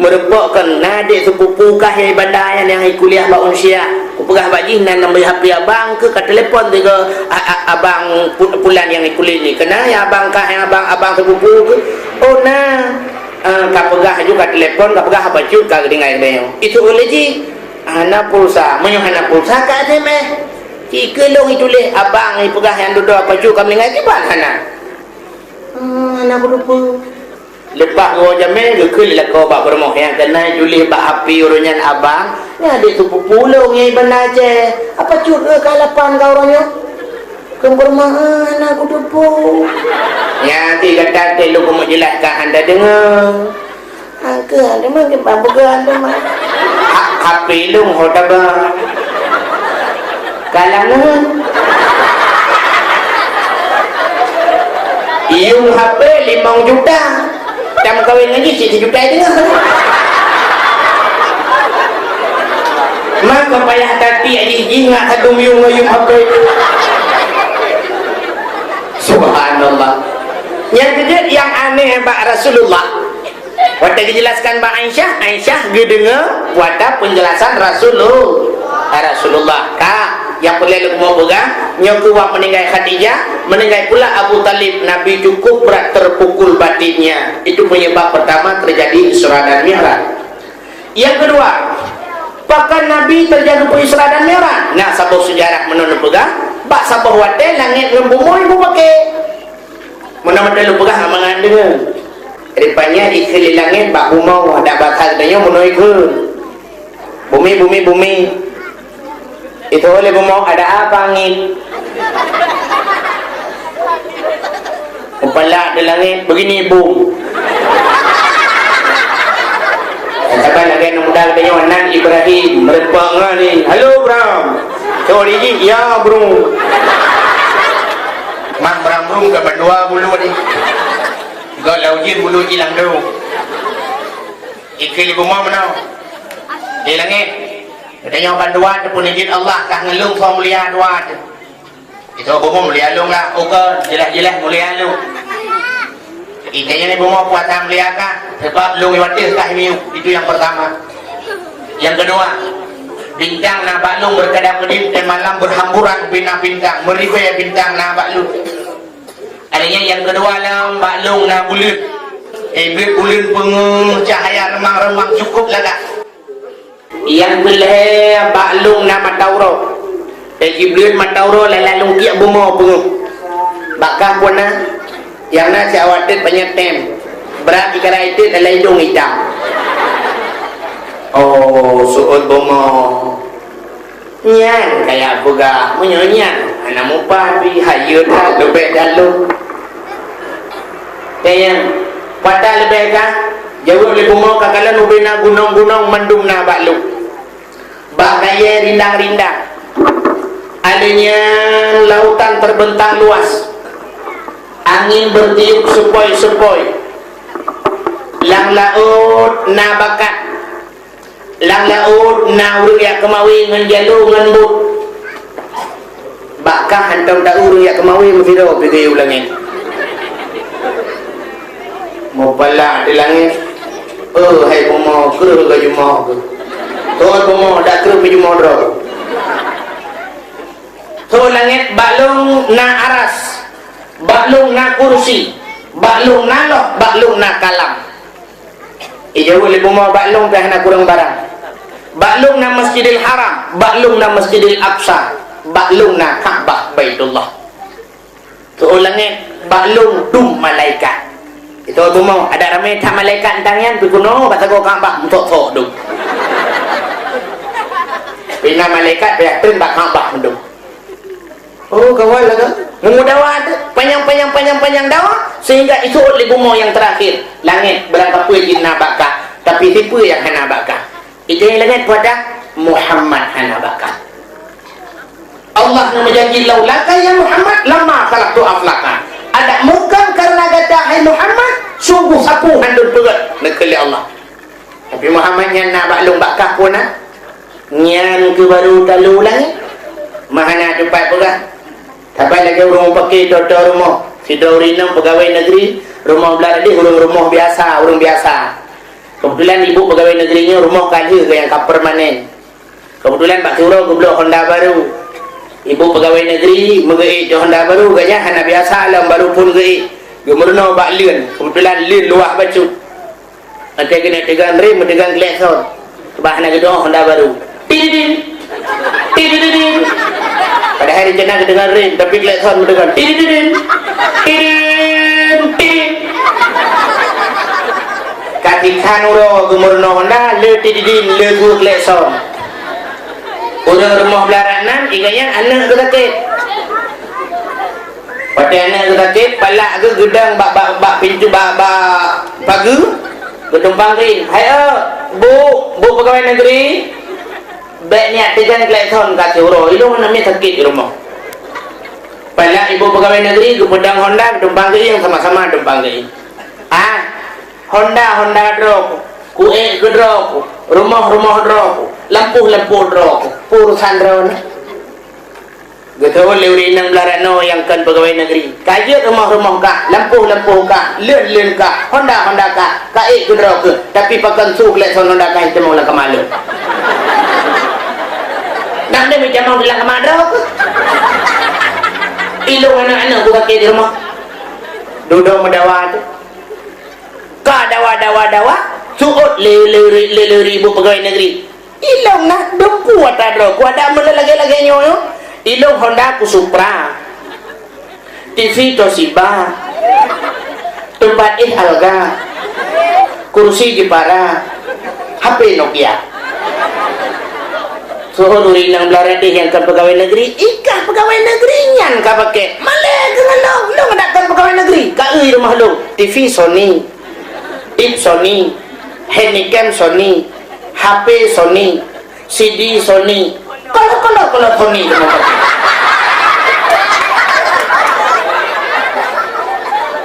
meurumpok keu na adék seupupu kah nyang i banda nyan nyang i kuliah bak Unsia. Kupeugah bak jih, "Na nombor H P abang keuh, ka telepon tiga a-, a-, abang pu-, pulan nyang di kulit ni. Keunan nyang abang kah, nyang abang, abang sepupu keuh?" "Oh, na." Ah, ka peugah laju, ka telepon, ka peugah apa cut ka geutinggai geutanyoe. Itu uleh jih. Hana pulsa. Meunyoe hana pulsa, ka S M S. Cit keu lôn ituléh abang, ipeugah nyang dudoe apa cut ka meuninggai, kiban hana. Ah, hana beureupeue. Leupah geuwoe jamé, geukheun lé lakoe bak peurumoh nyang keunan tuléh bak api uroe nyan abang, nyan adék sepupu lôn nyang iban na Aceh. Apa cut keuh ka lapan ka uroe nyoe? Keu peurumoh, "Ah, hana kuteupeu." Nyan ti gata teuh lôn keumeung jeulaih ka hana deungoe. Angkeu, hana mah, kiban peugah hana mah. Ha-, H P lôn ho taba. Kalangan. Yuem H P limong juta. Tameukawen ngon jih cit sijuta teungoh. Maka payah tatiek jih, jih ngat sadum yuem ngon yuem H P. Subhanallah. Nyang keujeuet nyang aneh bak Rasulullah. Watée geujelaskan bak Aisyah, Aisyah geudeungoe watée peunjelasan Rasulul-, Rasulullah. Ka, nyang peureulée lôn keumeung peugah, nyoe keuh wak meuninggai Khadijah, meuninggai pula Abu Thalib, Nabi cukup berat terpukul batinnya. Itu penyebab pertama terjadi Isra dan Mi'raj. Nyang keudua, pakon Nabi terjadi Isra dan Mi'raj? Na saboh seujarah meunan neupeugah, bak saboh watée langét ngon bumoe beupaké. Meunan mantong lôn peugah amangan deungoe. Rupanya ikheun lé langét bak bumoe, adak basa geutanyoe meunoe ikheun. Bumi, bumi, bumi. Itu oleh bumoe, ada apa angin? Mupalak di langét, begini bum. Saban lagée aneuk muda geutanyoe, nan Ibrahim, meureumpok ngon ni. "Halo, Bram." Cok di jih, "Ya, Bro." Mah Bram Bro ka bandua bulu ni. Gak lau jin bulu ilang tu. Ikheun lé bumoe meunoe. Di langét. Geutanyoe bandua teupeunijin Allah kah ngeulung soe mulia dua tu. Itu bumoe mulia lôn lah. Ukeue jeulaih-jeulaih mulia lôn. Intinya ni bumoe puasa mulia kah, sebab lôn watée kah miyueb. Itu yang pertama. Yang kedua, bintang na bak lôn berkedap-kedip dan malam berhamburan bina bintang, meribée bintang na bak lôn. Adanya yang kedua lam bak lôn na buleuen. Eh, buleuen peungeuh cahaya remang-remang cukup lagak. Nyang keulhée bak lôn na mata uroe. Teujibleuet mata uroe lala lôn tiek bumoe peungeuh. Bak kah pun na, nyang na siawat teut panyang tem. Brat ikara itet lala idong itam. Oh, seuôt bumoe. Nyan kaya peugah, meunyoe nyan hana mupah pih, hayeue that leubeh that lôn. Tanyong, "Pat leubeh kah?" Jaweueb lé bumoe, "Ka kalon ubé na gunong-gunong mandum na bak lôn. Bak kayée rindang-rindang. Alèh nyan lautan terbentang luas. Angin bertiup sepoi-sepoi. Lam laôt na bakat. Lam laôt na ureuëng jak keumawe ngon jalo ngon bot. Bak kah hantom ta ureuëng jak keumawe meusidroe pih geuyue u langét." Mupalak di langét, "Oh, hai bumoe, kreueh geujumoe keuh. Thon bumoe, dak kreueh peujumoe droe." Thon langét, "Bak lôn na aras, bak lôn na kursi, bak lôn na loh, bak lôn na kalam." Ijaweueb lé bumoe, "Bak lôn pih hana kureueng barang. Bak lôn na Masjidil Haram, bak lôn na Masjidil Aqsa, bak lôn na Ka'bah Baitullah." Thon langét, "Bak lôn dum malaikat." Itu bumoe, adak ramé that malaikat teuntang nyan, pih keunoe bak sagoe Ka'bah meutok-tok dum. Pih na malaikat pih treun bak Ka'bah mandum. Oh, kawan lah kan? Meungudawa tu, panyang, panyang, panyang, panyang dawa, sehingga isuôt lé bumoe nyang terakhir, langét, barangkapeue jih na bak kah, tapi sipeue nyang hana bak kah? Itu nyang langét pada Muhammad hana bak kah. Allah na meujanji, "Laulaka ya Muhammad, lama khalaqtu aflaka." Adak mukam karena gata, hai Muhammad, sungguh sapeue han lôn peugét, neukheun lé Allah. Tapi Muhammad nyan na bak lôn bak kah pun na. Nyan keuh baru talu langét. Mah hana teumpat peugah. Saban lagée ureuëng mupake toe-toe rumoh. Sidroe ureuëng inong peugawée negeri, rumoh blah tadi ureuëng rumoh biasa, ureuëng biasa. Keubeutulan ibu peugawée negeri nyoe rumoh ka lheueh nyang ka permanen. Keubeutulan bak siuroe geubloe honda barô. Ibu peugawée negeri meugeuék cok honda barô, gobnyan hana biasa lom barô phon geuék. Geumeurunoe bak leuen, keubeutulan leuen luwah bacut. Watée keuneuk teugon rem, meuteugon klekson. Bah na geudong honda barô. Tididin! Tididin! Padahai rencana geuteugon rem, tapi klekson meuteugon. Tididin! Tidin! Tidin! Ka sikhan uroe geumeurunoe honda, le tididin, le su klekson. Ureuëng rumoh blah rot nan, ingat nyan aneuëk geuh sakét. Watée aneuëk geuh sakét, palak geuh geudong bak, bak, bak pintu, bak, bak pageue, geutumpang keu ie. "Hai, eu, Bu, Bu peugawée negeri, bék neujak teugon klekson ka siuroe, ilôn hana miet sakét di rumoh." Palak ibu peugawée negeri geupeudong honda, geutumpang keu ie, sama-sama tumpang keu ie. "Ah, honda, honda droe ku, kuék keu droe ku, rumoh, rumoh droe ku, lampôh, lampôh droe ku, peue urosan droeneuh." Geuseuôt lé ureuëng inong blah rot nan nyang kon peugawée negeri. "Ka jeuet rumoh-rumoh kah, lampôh-lampôh kah, leuen-leuen kah, honda-honda kah, ka ék keu droe keuh, tapi pakon su klekson honda kah jitamong lam kama lôn?" "Nang deuh jitamong lam kama droe keuh? Ilôn aneuëk-aneuëk ku sakét di rumoh." Dudoe meudawa teuh. Ka dawa, dawa, dawa, seuôt lé, lé, lé, lé ibu peugawée negeri. "Ilôn na dum ku ata droe ku, adak meulagée-lagée nyoe nyoe. Ilôn honda ku Supra, T V Toshiba, teumpat éh Alga, kursi Jepara, H P Nokia." Seuôt ureuëng inong blah rot deh nyang kon peugawée negeri, "Ikah peugawée negeri nyan ka pakai. Malée keuh ngon lôn, lôn adak kon peugawée negeri. Ka eu rumoh lôn, T V Sony, tip Sony, handycam Sony, H P Sony, C D Sony, kalau, kalau, kalau Sony teuma pakai."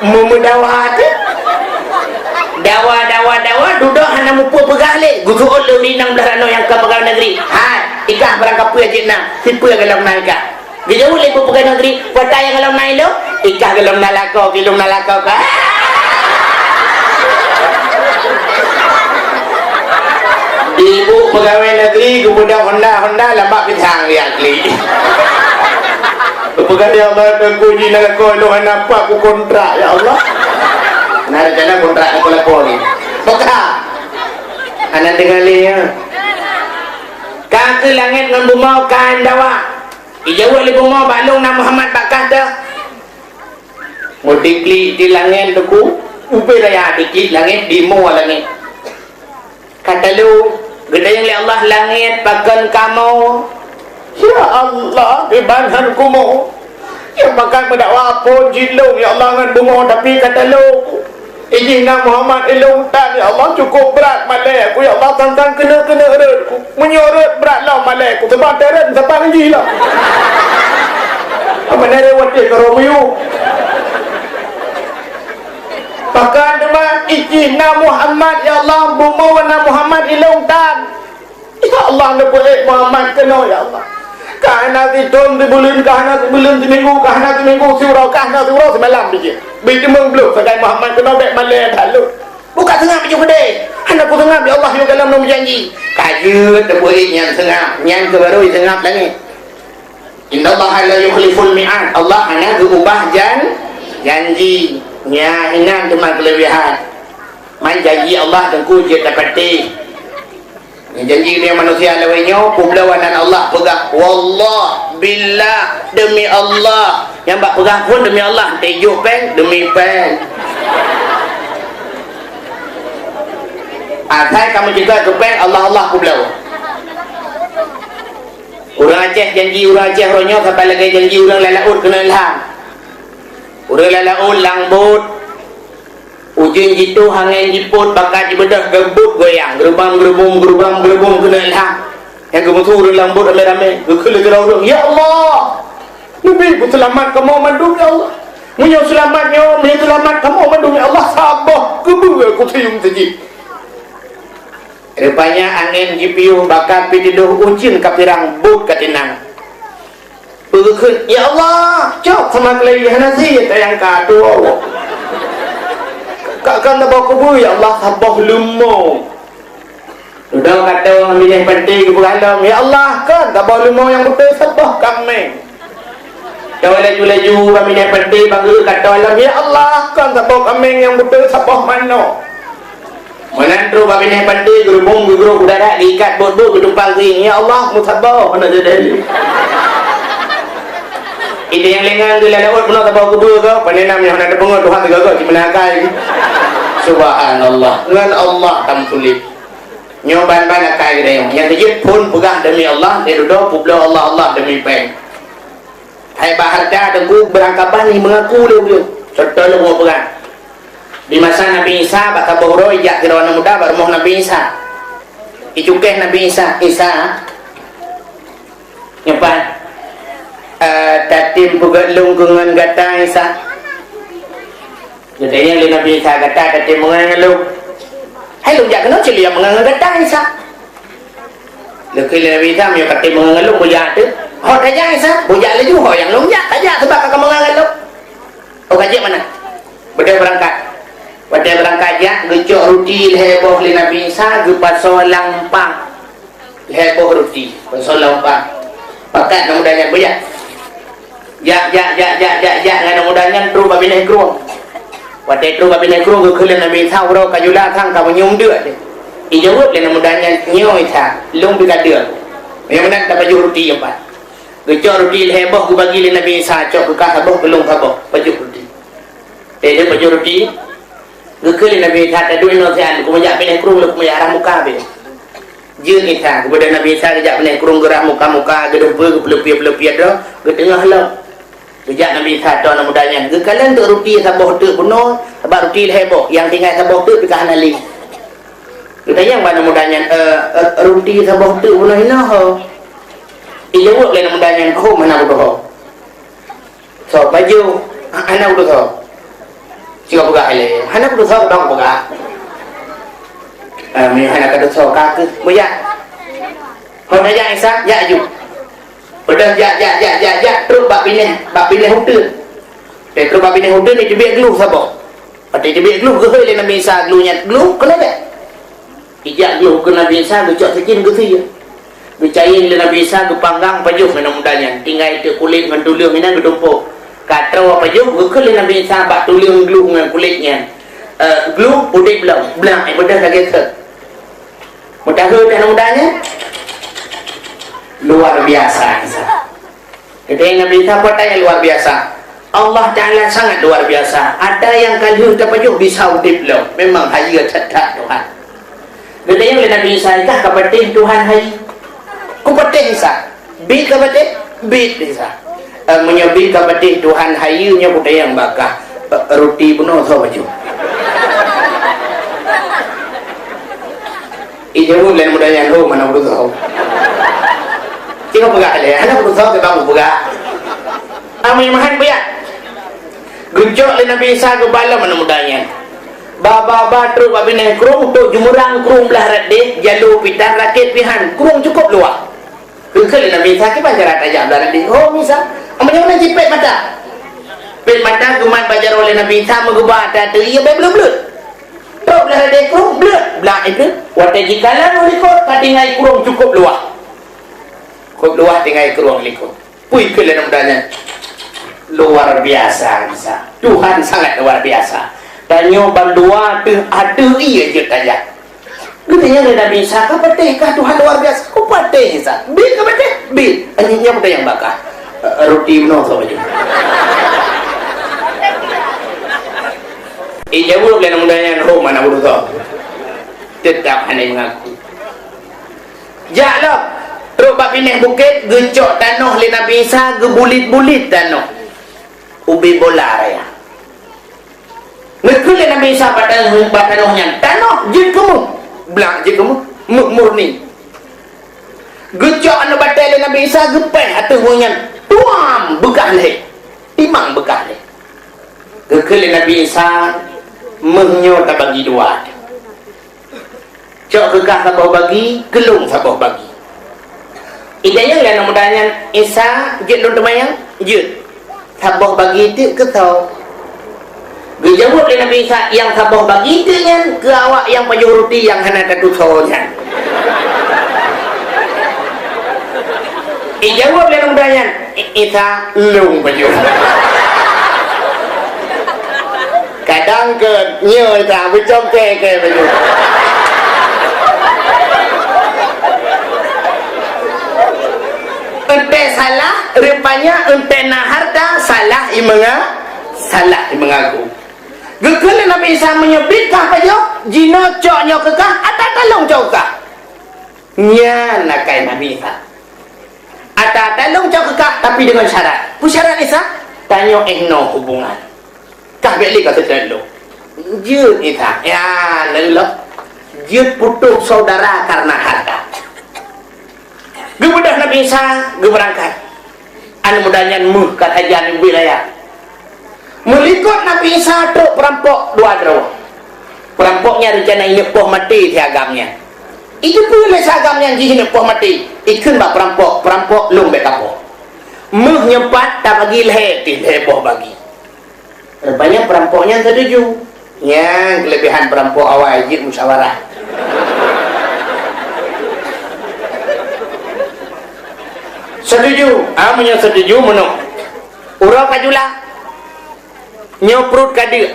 Meumeudawa teuh. Dawa, dawa, dawa, dudoe hana mupeue peugah lé. Geuseuôt lé ureuëng inong blah rot nan nyang kon peugawée negeri. "Hai, ikah barang kapeue jeuet na, sipeue golom na ikah?" Geujaweueb lé ibu peugawée negeri, "Peue ata nyang golom na ilôn?" "Ikah golom na lakoe, ilôn na lakoe kah." Ibu peugawée negeri geupeudong honda-honda lam bak pisang dia klik. Peugah, "Ya Allah, Teungku, jih na lakoe lôn hana pat ku kontrak, ya Allah." Na rencana kontrak lakoe-lakoe ni. Peugah. Hana deungoe lé, ya. "Ka keuh langét ngon bumoe ka dawa. Ijaweueb lé bumoe bak lôn na Muhammad bak kah teuh." Meudiklik di langét Teungku, ubé raya diklik langét, dimoe langét. Ka talo, geutanyong lé Allah, "Langét, pakon kamoe?" "Ya Allah, kiban han kumoe. Nyang pakat meudakwa phon jih lôn, ya Allah, ngon bumoe, tapi ka talo. Ijih na Muhammad ilôn tan, ya Allah, cukup brat malée ku, ya Allah, sang-sang keuneuk-keuneuk rot ku. Meunyoe rot brat lom malée ku, sabab teuret, sabab jih lom. Apa nare watée ka roh miyueb?" "Pakon teuma ijih na Muhammad, ya Allah, bumoe na Muhammad ilôn tan. Ya Allah, neupeuék Muhammad keunoe, ya Allah. Ka hana sithon sibuleuen, ka hana sibuleuen siminggu, ka hana siminggu siuroe, ka hana siuroe simalam bijéh. Bit teumeung bloh sagai Muhammad keunoe bék malée that lôn. Buka seungab bijéh keudeh. Hana kuseungab, ya Allah, yôh gohlom lôn meujanji." Ka jeuet teupeuék nyan seungab, nyan keuh barô jiseungab langét. "Innallaha la yukhliful mi'ad." Allah hana geuubah jan-, janji. Nyan inan teuma keuleubihan. Man janji Allah Teungku jeuet tapatéh. Janji lé manusia lawét nyoe, peubloe nan Allah peugah, "Wallah, billah, demi Allah." Nyang bak peugah phon demi Allah, teuh jok péng, demi péng. Asai ka meucukah keu péng, Allah, Allah peubloe. Ureuëng Aceh janji, ureuëng Aceh uroe nyoe saban lagée janji ureuëng lam laôt keuneuk ilham. Ureuëng lam laôt lam bot, ujeuen jitôh, angén jipôt, baka jibeudôh, geubeuet goyang, geurubam-geurubum, geurubam-geurubum keuneuk ilham. Nyang geumeusu ureuëng lam bot ramé-ramé, geukheun lé sidroe ureuëng, "Ya Allah, neubi beuseulamat kamoe mandum, ya Allah. Meunyoe seulamat nyoe, meunyoe seulamat kamoe mandum, ya Allah, saboh keubeue kuseuyuem sajieb." Rupanya angén jipiôh, baka pih teudôh, ujeuen ka pirang, bot ka tinang. Peugeukeut, "Ya Allah, cok sama keulai hana sie tayang ka tuwoe. Ka, ka saboh keubeue, ya Allah, saboh leumo." Udah kata orang binéh panté geupeugah lom, "Ya Allah, kon saboh leumo nyang beutôi saboh kaméng." Tawa laju-laju bak binéh panté bangga kata lom, "Ya Allah, kon saboh kaméng nyang beutôi saboh manok." Meunan trok bak binéh panté geurubong geugrôk u darat, geuikat bot-bot, geutumpang keuieng, "Ya Allah, meusaboh hana jadi." Ide nyang lengan geulalawat peunoh saboh keubeu kau, pane nam nyang hana teupeungoh Tuhan teugaga cit meunakai. Subhanallah, ngon Allah tameusulet. Nyoe ban-ban akai geutanyoe. Nyang keujeuet phon peugah demi Allah, lheuh dudoe peubloe Allah, Allah demi péng. Hai bak hareuta teungku beurangkaban ni meungaku lé ulôn. Contoh lôn peugah. Di masa Nabi Isa bak saboh uroe ijak sidroe aneuk muda bak rumoh Nabi Isa. Icukéh Nabi Isa, "Isa, nyoe pat, eh, tatem peugét lôn keu ngon gata, Isa." Geutanyong lé Nabi Isa, "Gata tatem meungon ngon lôn?" "Hai lôn jak keunoe cit lôn jak meungon ngon gata, Isa." Geukheun lé Nabi Isa, "Meunyoe katem meungon ngon lôn, bujak teuh." "Ho tajak, Isa?" "Bujak laju, ho nyang lôn jak, tajak sabab ka kameungon ngon lôn." "Oh, ka jeuet meunan." Beudôh beurangkat. Watée beurangkat jak, geucok ruti lhée boh lé Nabi Isa, geupasoe lam umpang. Lhée boh ruti, pasoe lam umpang. Pakat aneuk muda nyan, "Bujak." Jak, jak, jak, jak, jak, jak ngon aneuk muda nyan trok bak binéh krueng. Watée trok bak binéh krueng, geukheun lé Nabi Isa, "Uroe ka jula sang ka meunyoe deuk teuh." Ijaweueb lé aneuk muda nyan, "Nyoe Isa, lôn pih ka deuk." Meunyoe meunan tapajoh ruti nyoe pat. Geucok ruti lhée boh geubagi lé Nabi Isa, cok keu kah saboh, keu lôn saboh, pajoh ruti. Teuh pajoh ruti, geukheun lé Nabi Isa, "Taduek inoe siat, lôn keumeujak binéh krueng, lôn keumeujak rhah muka beh." Jeuet Isa, geubeudôh Nabi Isa geujak binéh krueng, geurhah muka-muka, geudumpeue, geupeuleupiet-peuleupiet droe, geuteungoh lom. Geujak Nabi Isa ateueh aneuk muda nyan, geukalon teuk ruti saboh teuk bunoe, sabab ruti lhée boh, nyang tinggai saboh teuk pih ka hana lé. Geutanyong bak aneuk muda nyan, "Eh, eh, ruti saboh teuk bunoe hinoe ho?" Ijaweueb lé aneuk muda nyan, "Hom hana kudoh ho." "Soe pajoh?" "Hana kudoh soe." "Sigoe peugah ilée, hana kudoh soe, bang peugah." "Ah, meunyoe hana kadoh soe, ka keuh." "Bujak." "Ho tajak Isa?" "Jak aju." Beudôh jak, jak, jak, jak, jak, trok bak binéh, bak binéh uteuen. Teuh trok bak binéh uteuen, iteubiet glôh saboh. Watée iteubiet glôh, geuhôi lé Nabi Isa glôh nyan, "Glôh, keunoe beh." Ijak glôh keu Nabi Isa, geucok sijin geusie. Geucayeng lé Nabi Isa, geupanggang pajoh ngon aneuk muda nyan. Tinggai teuk kulét ngon tuleueng inan geutumpôk. Ka troe pajoh, geukheun lé Nabi Isa bak tuleueng glôh ngon kulét nyan, "Eh, glôh udeb lom." Blang, eh, beudôh lagée sot. Meudahe teuh aneuk muda nyan. Luar biasa Isa. Geutanyong Nabi Isa, "Peue ata nyang luar biasa?" "Allah Taala sangat luar biasa. Ata nyang ka lheueh tapajoh bisa udeb lom. Memang hayeue that-that Tuhan." Geutanyong lé Nabi Isa, "Kah ka patéh Tuhan hayeue?" "Kupatéh Isa." "Biet ka patéh?" "Biet Isa." "Eh, meunyoe biet ka patéh Tuhan hayeue, nyoe kutanyong bak kah, eh, ruti bunoe soe pajoh?" Ijaweueb lé aneuk muda nyan, "Hom, hana kudoh soe." Cit peugah lé, "Hana kudoh soe, keu bang peugah." Amai mahan buya. Geucok lé Nabi Isa geuba lom aneuk muda nyan. Ba, ba, ba trok bak binéh krueng, trok jeumeurang krueng blah rot deh, jaloe pih tan, rakét pih han, krueng cukôp luwah. Geukheun lé Nabi Isa, "Kiban cara tajak blah rot deh?" "Hom Isa." "Meunyoe na jipét mata." Pét mata geumat bak jaroe lé Nabi Isa, meugeuba ata ateueh ie, bèk bleuet-bleuet. Trok blah rot deh krueng, bleuet, blang ié. Watée jikalon u likot, ka tinggai krueng cukôp luwah. Cukôp luwah tinggai krueng likot. Peue geukheun lé aneuk muda nyan? "Luar biasa Isa. Tuhan sangat luar biasa. Tanyoe bandua teuh ateueh ie jeuet tajak." Geutanyong lé Nabi Isa, "Ka patéh kah Tuhan luar biasa?" "Kupatéh Isa." "Biet ka patéh?" "Biet." "Nyan, nyan peue tanyong bak kah, eh, ruti bunoe soe pajoh?" Ijaweueb lé aneuk muda nyan, "Hom, hana kudoh soe." Teutap hana meungaku. Jak lom, trok bak binéh bukét, geucok tanoh lé Nabi Isa, geubulet-bulet tanoh. Ubé bola raya. Geukheun lé Nabi Isa bak tanoh, bak tanoh nyan, "Tanoh jeuet keu méuh." Blang jeuet keu méuh, méuh murni. Geucok aneuk batée lé Nabi Isa, geupéh ateueh méuh nyan. Tuam! Beukah lhée. Timang beukah lhée. Geukheun lé Nabi Isa, "Méuh nyoe tabagi dua." Cok keu kah saboh bagi, keu lôn saboh bagi. Ijaweueb lé aneuk muda nyan, "Isa, jeuet lôn teumanyong?" "Jeuet." "Saboh bagi teuk keu soe?" Geujaweueb lé Nabi Isa, "Nyang saboh bagi teuk nyan keu awak nyang pajoh ruti nyang hana tatusoe nyan." Ijaweueb lé aneuk muda nyan, "I-, Isa, lôn pajoh." Kadang keu nyoe Isa, beucom keu pajoh. Eunteuk salah, rupanya eunteuk na hareuta, salah imeunga-, salah imeungaku. Geukheun lé Nabi Isa, "Meunyoe biet kah pajoh, jinoe cok nyoe keu kah, ata talong cok keu kah." Nyan akai Nabi Isa. Ata talong cok keu kah, tapi deungon syarat. Peue syarat Isa? Tanyoe éh noe hubungan. Kah bék lé ka seutôt lôn. Jeuet Isa. Ya, lôn lôn. Jeuet putôh syedara kareuna hareuta. Geubeudôh Nabi Isa, geubeurangkat. Aneuk muda nyan méuh ka sajan ubit raya. Meulikot Nabi Isa trok peurampok dua droe. Peurampok nyan reuncana ineuk poh maté si agam nyan. Ijeupeue lé si agam nyan jih ineuk poh maté. Ikheun bak peurampok, "Peurampok, lôn bék kapoh. Méuh nyoe pat tabagi lhée pih lhée boh bagi." Rupanya peurampok nyan setuju. Nyan keulebihan peurampok awai jeuet musyawarah. Setuju. Ah, meunyoe setuju, meunoe. Uroe ka jula. Nyoe pruet ka deuk.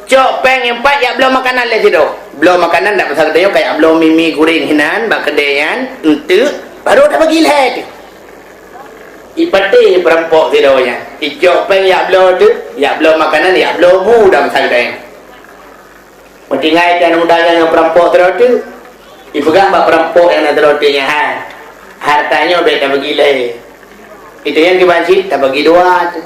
Cok péng nyang pat jak bloe makanan lé sidroe. Bloe makanan dak masa geutanyoe ka jak bloe mi-mi guréng hinan bak keudè nyan, enteuk, baru tabagi lhée teuh. Ipatéh peurampok sidroe nyan. Icok péng jak bloe teuh, jak bloe makanan, jak bloe bu dak masa geutanyoe. Meutinggai tan muda nyan ngon peurampok sidroe teuh. Ipeugah bak peurampok nyang na sidroe teuh nyan, "Hai, hareuta nyoe bék tabagi lhée. Itanyong kiban cit tabagi dua teuh."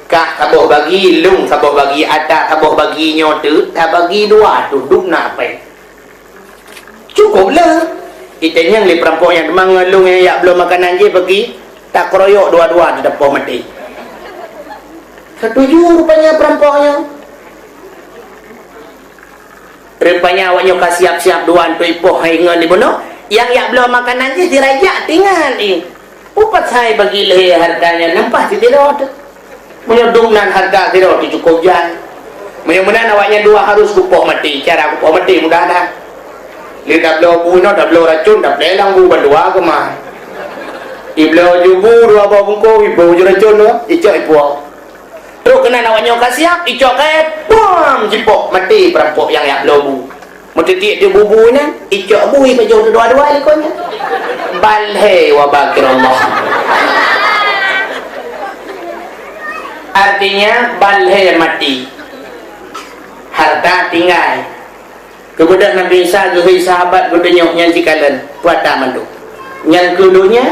Kah saboh bagi, lôn saboh bagi, ata saboh bagi nyoe teuh, tabagi dua teuh, dum na péng. Cukôp le. Itanyong lé peurampok nyan teuma ngon lôn nyang jak bloe makanan jih bagi, takeroyok dua-dua teuh tapoh maté. Setuju rupanya peurampok nyan. Rupanya awak nyoe ka siap-siap dua enteuk ipoh hai ngon ibunoe. Nyang jak bloe makanan jih dirajak tinggai. Upat sai bagi lhée hareuta nyan nampah sidroe teuh. Meunyoe dum nan hareuta sidroe teuh cukôp jai. Meunyoe meunan awak nyan dua harus kupoh maté. Cara kupoh maté mudah that. Lé tabloe bu inoe, tabloe racôn, taplé lam bu bandua keumah. Ibloe ju bu dua boh bungkôh, ibloe ju racôn dua, icok ipoh. Trok keunan awak nyoe ka siap, icok kayée, pom! Jipoh, maté peurampok nyang jak bloe bu. Meuteubiet di bu-bu nyan, icok bu ipajoh dua-dua likot nyan. Ban lhée wa bakirallah. Artinya, ban lhée maté. Hareuta tinggai. Keubeudôh Nabi Isa geuhôi sahabat geutanyoe nyan sikalon, puata mandum. Nyang keu donya,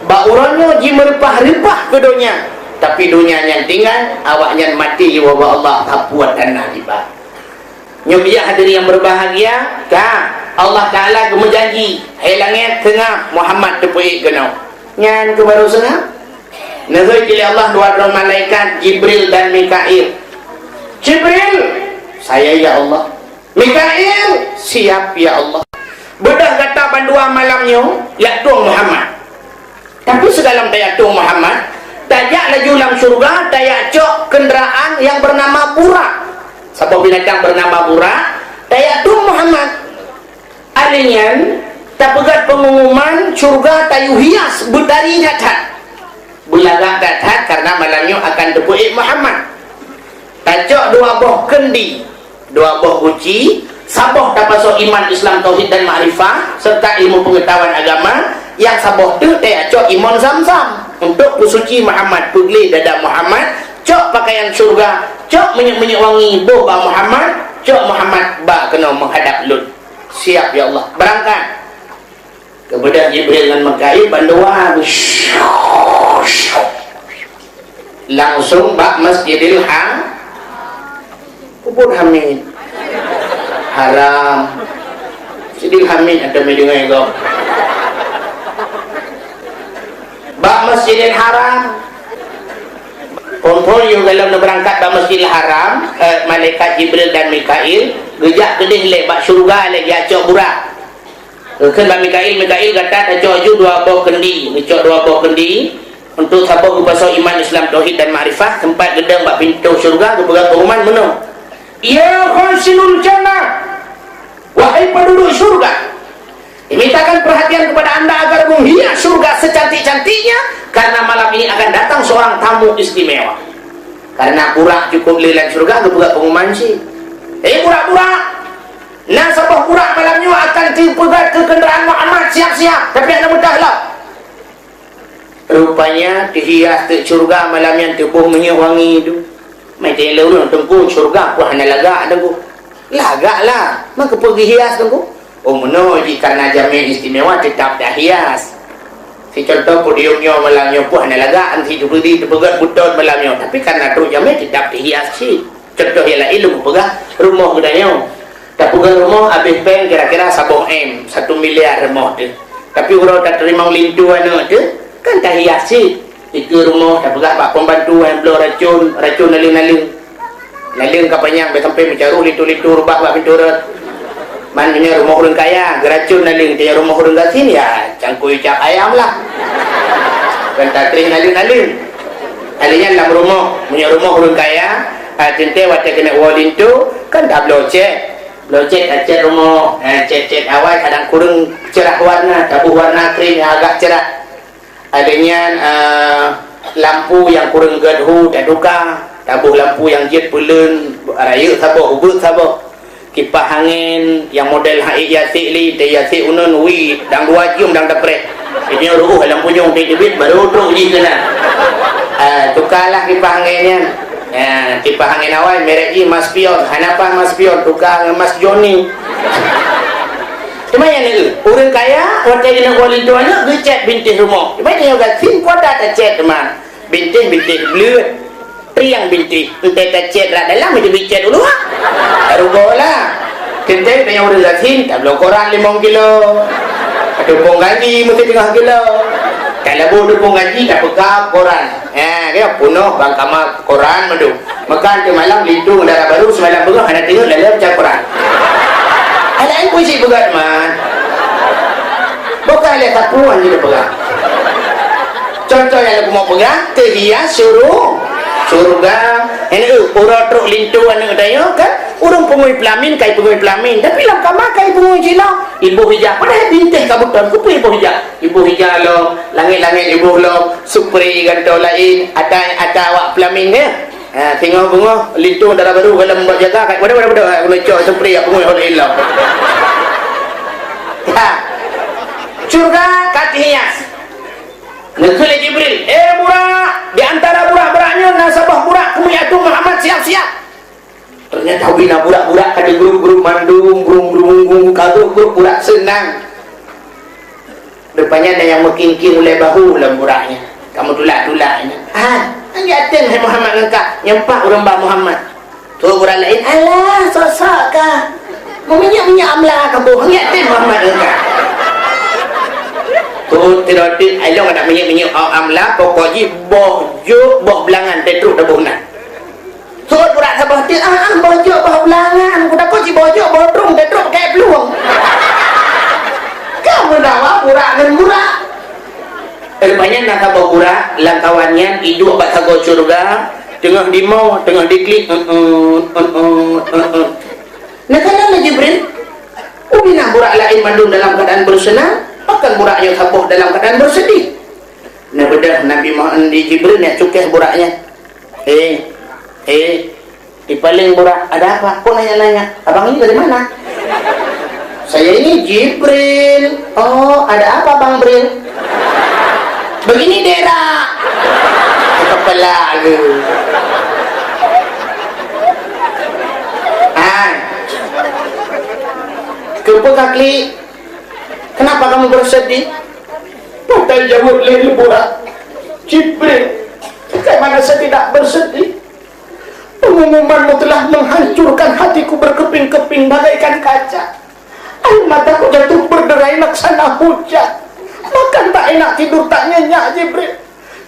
bak uroe nyoe jimeureumpah-reumpah keu donya, tapi donya nyan tinggai, awak nyan maté jiwoe bak Allah, sapuat dan na tiba. Nyoe biya hadirin yang berbahagia, ka Allah Taala geumeujanji, hai langét seungab Muhammad teupeuék keunoe. Nyan keuh barô seungab. Neuhôi lé Allah dua droe malaikat, Jibril dan Mikail. Jibril, "Saya, ya Allah." Mikail, "Siap, ya Allah." Beudôh gata bandua malam nyoe jak tueng Muhammad. Tapi sigohlom tajak tueng Muhammad, tajak laju lam syeuruga, tajak cok keundaraan nyang beunama Burak. Saboh binatang beunama Burak, tajak tueng Muhammad. Alèh nyan, tapeugét peungumuman syeuruga tayue hias beutari that-that. Beulagak that-that kareuna malam nyoe akan teupeuék Muhammad. Tacok dua boh keundi, dua boh guci, saboh tapasoe iman, Islam, tauhid dan makrifah, serta ilmu peungeutahuan agama, nyang saboh teuk tacok imon Zamzam untuk peusuci Muhammad, peugleh dada Muhammad, cok pakaian syeuruga, cok minyeuk-minyeuk wangi boh bak Muhammad, cok Muhammad ba keunoe meuhadab lôn. Siap, ya Allah. Beurangkat. Keubeudôh Jibril ngon Mikail bandua langsung bak Masjidil Ha-, Kubur Hamid. Haram. Masjidil Hamid atau meunyoe deungoe gob. Bak Masjidil Haram. Phôn-phôn yoh gohlom neubeurangkat bak Masjidil Haram, eh, malaikat Jibril dan Mikail geujak keudeh lé bak syeuruga lé geujak cok Burak. Geukheun bak Mikail, "Mikail, gata tacok ju dua boh keundi." Neucok dua boh keundi, Untuk saboh geupasoe iman, Islam, tauhid dan makrifah, teumpat geudong bak pintoe syeuruga geupeugah pengumuman meunoe, "Ya khazinul jannah, wahai penduduk syurga, dimintakan perhatian kepada anda agar menghias syurga secantik-cantiknya, karena malam ini akan datang seorang tamu istimewa." Karena Burak cukup le lam syeuruga, geupeugah pengumuman cit, "Eh, Burak-Burak! Na saboh Burak malam nyoe akan teupeugah keu keundaraan Muhammad, siap-siap, tapi hana mudah lom." Rupanya teuhias teuk syeuruga malam nyan, teuboh minyeuk wangi tu. Meuteuleu ureuëng, "Teungku, syeuruga peue hana lagak, Teungku?" "Lagak lah, meukeupeu geuhias, Teungku?" "Oh, meunoe jih, karena jamé istimewa teutap tahias. Sicontoh podium nyoe malam nyoe peue hana lagak, si Jubiri teupeugét beuton malam nyoe, tapi karena trok jamé teutap teuhias cit." Contoh nyang laén lôn peugah, rumoh geutanyoe. Tapeugah rumoh habéh péng kira-kira saboh M, satu miliar rumoh teuh. Tapi uroe tateurimong linto aneuk teuh, kan tahias cit. Dikeue rumoh, tapeugah bak pembantu nyang bloe racun, racun naleueng-naleueng. Naleueng ka panyang, bèk sampai meucaroh linto-linto reubah bak pintoe rot. Man meunyoe rumoh ureuëng kaya, geuracun naleueng, tapi rumoh ureuëng gasien, ya, cangkôi cap ayam lah. Bukan tatreh naleueng-naleueng. Alèh nyan lam rumoh, meunyoe rumoh ureuëng kaya, ah, teuntèe watèe keuneuk woe linto, kan tabloe cèt. Bloe cèt, tacèt rumoh, eh, cèt-cèt awai kadang kureueng cerah warna, taboh warna krim nyang agak cerah. Alèh nyan, eh, lampu nyang kureueng gèt hu tatuka, taboh lampu nyang jeuet peuleuen, rayeuk saboh, ubeut saboh. Kipah angén nyang model haiek yasek lé, teuh yasek uneun, wi, dang dua jeuem dang tapreh. Nyoe ruôh lam punyueng teuh teubiet, baru trok jih keunan. Ah, tukalah kipah angén nyan. Ah, kipah angén awai, merek jih Mas Pion. Hana paih Mas Pion, tuka ngon Mas Joni. Teuma nyang neu, ureuëng kaya, watèe jinoe linto aneuk, geucèt bintéh rumoh. Teuma nyoe gasien kuasa tacèt teuma. Bintéh-bintéh bleuet. Triang bintéh, entah tacèt rak dalam, itu bicèt u luwa. Rugoe lah. Teuntèe tanyoe ureuëng gasien, tabloe koran limong kilo. Teupông gaji meuteungoh kilo. Talabu teupông gaji, tapeuka koran. Ha, kaya punoh bang kama koran mandum. Meukan teuh malam linto dara barô seumalam beungoh hana teungeut lalèe baca koran. Hana laén pun cit peugah teuma. Bukan lé tapuan jih peugah. Contoh nyang lôn peugah, teuhias syuru-, syeuruga. Ini, eh, uroe trok linto aneuk tanyoe kan, ureuëng peungui peulamin, kai peungui peulamin. Tapi lam kama kai peungui cit lom. Iboh ija, padahai bintéh ka beuton, keupeue iboh ija? Iboh ija lom, langét-langét iboh lom, supri gantoe laén, ata, ata awak peulamin nyan. Ha, singoh beungoh, linto dara barô goh lom bak jaga, kat waduh, waduh, waduh, ha, keuneuk cok supri, peungui hol ilom. Ha. Syeuruga ka teuhias. Neukheun lé Jibril, "Eh, Burak, di antara burak-burak nyoe na saboh burak keumeung ateueh Muhammad, siap-siap." Ternyata ubé na burak-burak ka di grup-grup mandum, grup-grup, grup-grup burak seunang. Rupanya na nyang meuking-king ulèe bahu lam burak nyan. Ka meutulak-tulak nyan. "Ah, nyan até hai Muhammad ngon kah?" "Nyan pat ureuëng ba Muhammad." Trok burak laén, "Alah, sosok kah? Meuminyeuk-minyeuk amla kaboh, ngieng tem Muhammad ngon kah." Trok sidroe teuk, "Ai lôn adak minyeuk-minyeuk amla, pokok jih boh jôk, boh beulangan teutrok taboh na." Trok burak saboh teuk, "Ah, ah, boh jôk, boh beulangan, kutakot cit boh jôk, boh trueng teutrok pakai plueng." Ka meudawa burak ngon burak. Rupanya na saboh burak, lam kawan nyan iduek bak sagoe syeuruga, teungoh dimo, teungoh diklik, "Eh, eh, eh, eh, eh, eh." Neukalon lé Jibril, "Ubé na burak laén mandum dalam keuadaan beuseunang, pakon burak nyoe saboh dalam keuadaan beuseudih?" Neubeudôh Nabi Muhammad di Jibril nyang cukéh burak nyan. "Eh, eh, di paléng burak, ada apa? Kok nanya-nanya? Abang ini dari mana?" "Saya ini Jibril." "Oh, ada apa, Bang Bril?" "Begini dera." Kepala lu. "Ah. Keupeue ka klik? Kenapa kamu bersedih?" Pakai jaweueb lé burak, "Jibril, bagaimana saya tidak bersedih? Pengumumanmu telah menghancurkan hatiku berkeping-keping bagaikan kaca. Air mataku jatuh berderai laksana hujan. Makan tak enak, tidur tak nyenyak, Jibril.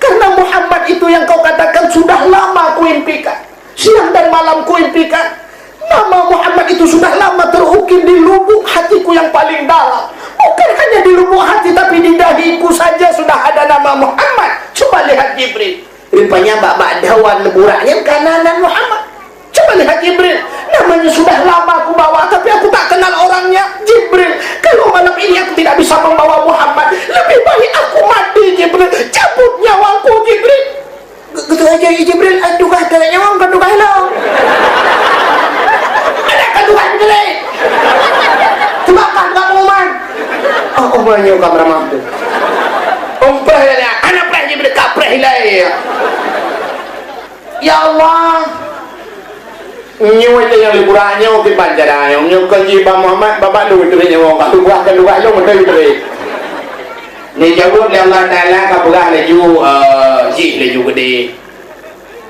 Karena Muhammad itu yang kau katakan sudah lama kuimpikan. Siang dan malam kuimpikan. Nama Muhammad itu sudah lama terukir di lubuk hatiku yang paling dalam. Bukan hanya Di lubuk hati, tapi di dahiku saja sudah ada nama Muhammad. Coba lihat Jibril. Rupanya bak-bak dawan burak nyan ka na nan Muhammad. Coba lihat Jibril. Namanya sudah lama aku bawa, tapi aku tak kenal orangnya. Jibril, kalau malam ini aku tidak bisa membawa Muhammad, lebih baik aku mati, Jibril. Cabut nyawaku, Jibril. Geutu'oh aja Jibril, "Ai, tugaih keu nyawong, kon tugaih lôn." "Ada kan tugaih Jibril? Coba kan kamu man." Oh, oh, meunyoe ka meuramah tu. Umpah ya, anak preh Jibril, ka preh ilai. Ya Allah. Nyoe teuh nyang lé burak nyoe kiban cara nyoe. Nyoe kon jih Bang Muhammad, babah lôn teuh nyawong, ka tugaih, kon tugaih lôn, beutôi Jibril. Neujaweueb lé Allah Taala, ka peugah laju, eh, jih laju geude.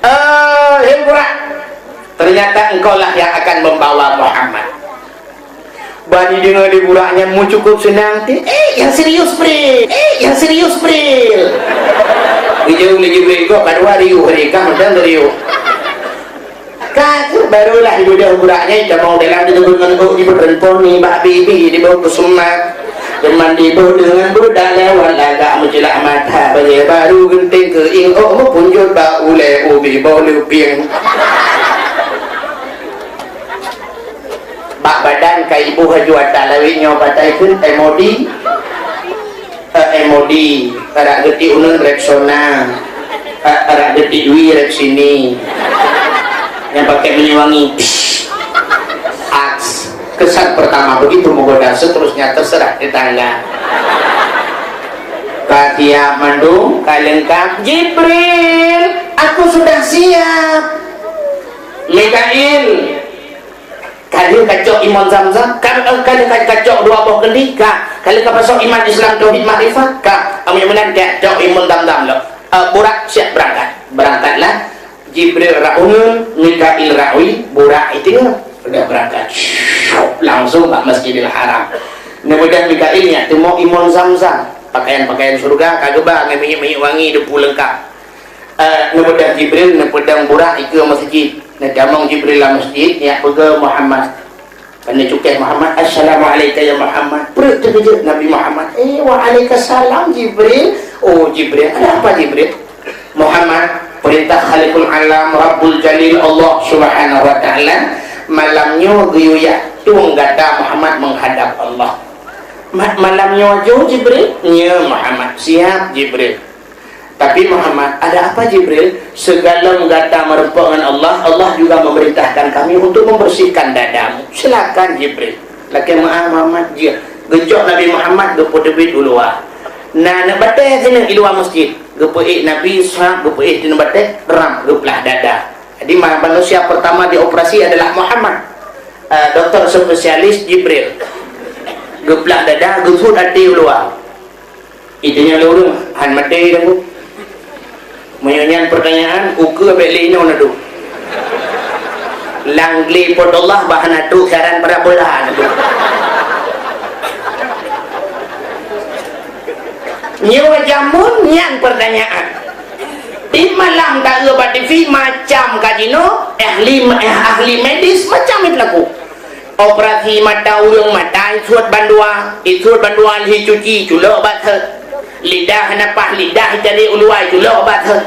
"Eh, hei burak, ternyata engkaulah yang akan membawa Muhammad." Ban jideungoe di burak nyan meucukôp seunang, "Eh, yang serius, Bril. Eh, yang serius, Bril." Dijaweueb lé Jibril, "Kok ka dua riuh hari kah, mantong riuh." Ka, barulah ibudah burak nyan tamong dalam, di teungoh ngon ôk, ibu teureumpon nibak bibi, dibawa keu seumah. Teuma dibawa deungon budak lewat lagak meucilak mata, bajée baru geunteng keu ieng ôk, meupunjot bak ulée ubi boh leupieng. Bak badan ka iboh laju ata lawét nyoe, patai kheun M O D. Eh, M O D, arak geutik uneun Rexona, eh, arak geutik wie Rexini. Nyang pakai minyeuk wangi, Axe. Kesan pertama begitu menggoda, seterusnya terserah tetangga. Ka siap mandum, ka lengkap. Jibril, aku sudah siap. Mikail, ka lheueh kacok imon Zamzam, ka, ka lheueh ka, kacok dua boh kendi, ka, ka lheueh kapasok iman Islam tauhid makrifat, ka, amun meunan kacok imon Zamzam lom. Eh, Burak siap berangkat. Berangkatlah Jibril rot uneun, Mikail rot wie, Burak iteungoh. Udah berangkat. Syup, langsung bak Masjidil Haram. Neubeudôh Mikail nyak teumok imon Zamzam. Pakaian-pakaian syurga ka geuba ngon minyeuk-minyeuk wangi, debu leungkap. Eh, neubeudôh Jibril, neupeudong Burak ikeue masjid. Neutamong Jibril lam masjid, nyak peugah Muhammad. Neucukeh Muhammad, "Assalamu'alaika ya Muhammad." Peureuk teukeujot Nabi Muhammad. "Eh, wa'alaikasalam Jibril." "Oh, Jibril, ada apa Jibril?" "Muhammad, perintah Khaliqul Alam, Rabbul Jalil, Allah Subhanahu wa Ta'ala, malam nyoe geuyue jak tueng gata Muhammad menghadap Allah." "Ma-, malam nyoe ju Jibril?" "Nyo Muhammad." "Siap Jibril." "Tapi Muhammad, ada apa Jibril? Segalom gata meureumpok ngon Allah, Allah juga memerintahkan kami untuk membersihkan dadamu. Silakan Jibril." Lakée meu'ah Muhammad jeuet. Geucok Nabi Muhammad geupeuteubiet u luwa. Na aneuk batée sineuk di luwa masjid. Geupeuék Nabi, sab geupeuék sineuk batée, ram geuplah dada. Jadi ma-, manusia pertama dioperasi adalah Muhammad. Eh, doktor spesialis Jibril. Geuplah dada, geupeuék até u luwa. Itunya lé ureuëng han maté dah. Meunyoe nyan pertanyaan, ukeue bék lé inoe neuduek. Lam glé Po teu Allah bah hana trok siaran parabola neuduek. Nyoe jameun nyan pertanyaan. Di malam taeu bak T V macam kazino, ahli, ahli medis macam itu laku. Operasi mata ureuëng, mata isuet bandua, isuet bandua lheueh cuci, culok bak thot. Lidah hana paih, lidah icari u luwa, culok bak thot.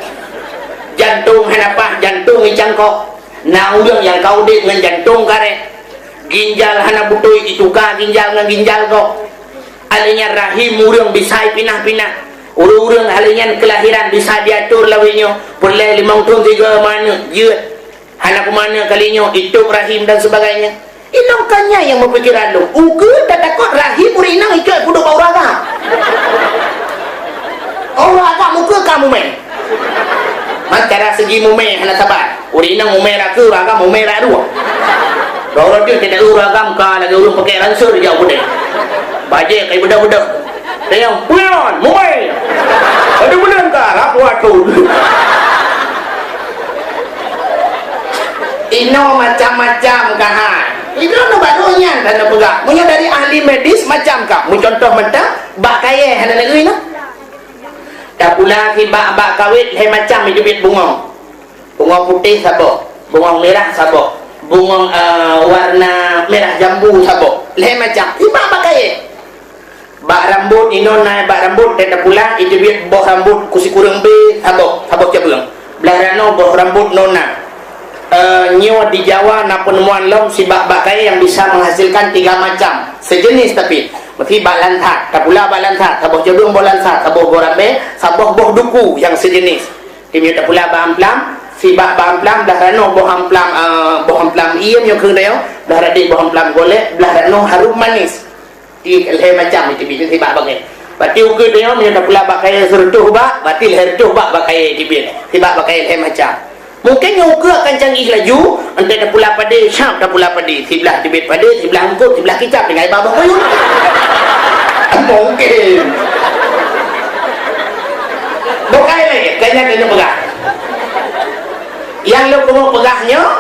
Jantong hana paih, jantong icangkok. Na ureuëng nyang ka udeb ngon jantong karet. Ginjal hana beutôi, ituka ginjal ngon ginjal gob. Alèh nyan rahim ureuëng bisa ipinah-pinah. Ureuëng-ureuëng alèh nyan keulahiran bisa diatur lawét nyoe, peureulée limong thon tiga maneuek jeuet. Hana peumana kali nyoe, itôb rahim dan sebagainya. Inong ka nyan nyang meupikiran lôn. Ukeue tatakot rahim ureuëng inong icok peuduek bak ureuëng agam. Ureuëng agam ukeue ka mumé. Man cara segi mumé hana saban. Ureuëng inong mumé rakeue, ureuëng agam mumé raduek. Dua ureuëng tu tidak ureuëng agam ka lagée ureuëng pakai ransel jak udeb. Bajée kai beudôh-beudôh. Teunyong, "Puyon, mumai!" Aduh, buleuen ka, rapuh atôn. Inoe macam-macam ka hai. Inoe nu baru nyan hana peugah. Meunyoe dari ahli medis macam ka. Meucontoh mantong, bak kayée hana lagée inoe. Tapula sibak bak kawét lhée macam jiteubiet bungong. Bungong putéh saboh, bungong mirah saboh, bungong, eh, warna mirah jambu saboh. Lhée macam. Sibak bak kayée. Bak rambôt inoe na bak rambôt teuh tapula, iteubiet boh rambôt kusikureueng bé saboh, saboh cabeueng. Blah ranoe boh rambôt noe na. Eh, nyoe di Jawa na peuneumoan lom sibak bak kayée nyang bisa menghasilkan tiga macam sejenis tapi. Meusi bak lansat, tapula bak lansat, saboh cabeueng boh lansat, saboh boh rambé, saboh boh duku nyang sejenis. Teuma tapula bak amplam, sibak bak amplam, blah ranoe boh amplam, eh, boh amplam iem nyoe keuh dayoe, blah radeh boh amplam golek, blah ranoe harum manis. Di lhée macam iteubiet sibak bak kayée. Berarti ukeue tanyoe meunyoe tapula bak kayée sireutôh bak, berarti lhée reutôh bak bak kayée iteubiet. Sibak bak kayée lhée macam. Mungken nyoe ukeue akan canggih laju, enteuk tapula padé, syab tapula padé, siblah teubiet padé, siblah eungkôt, siblah kicap tinggai bak boh kuyueng. Mungken. Bukai lé, kayée keuneuk peugah. Nyang lôn keuneuk peugah nyoe,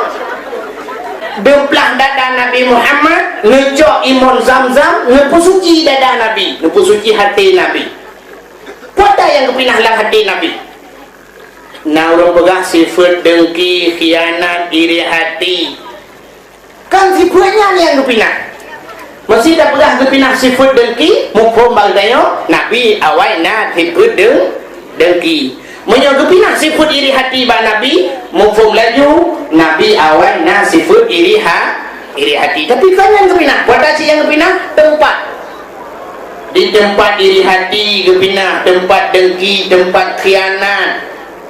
Deuplah dada Nabi Muhammad, neucok imon Zam-Zam, neupeusuci dada Nabi, neupeusuci até Nabi. Peue ata nyang geupinah lam até Nabi? Na ureuëng peugah sifeuet deungki, khianat, iri até. Kan sifeuet nyan nyang geupinah. Meusé tapeugah geupinah sifeuet deungki, muphom bak geutanyoe, Nabi awai na sifeuet deung-, deungki. Meunyoe geupinah sifeuet iri até bak Nabi, muphom laju, Nabi awai na sifeuet iri ha-, iri até. Tapi kon nyan geupinah, peue ata cit nyang geupinah? Teumpat. Di teumpat iri até geupinah, teumpat deungki, teumpat khianat.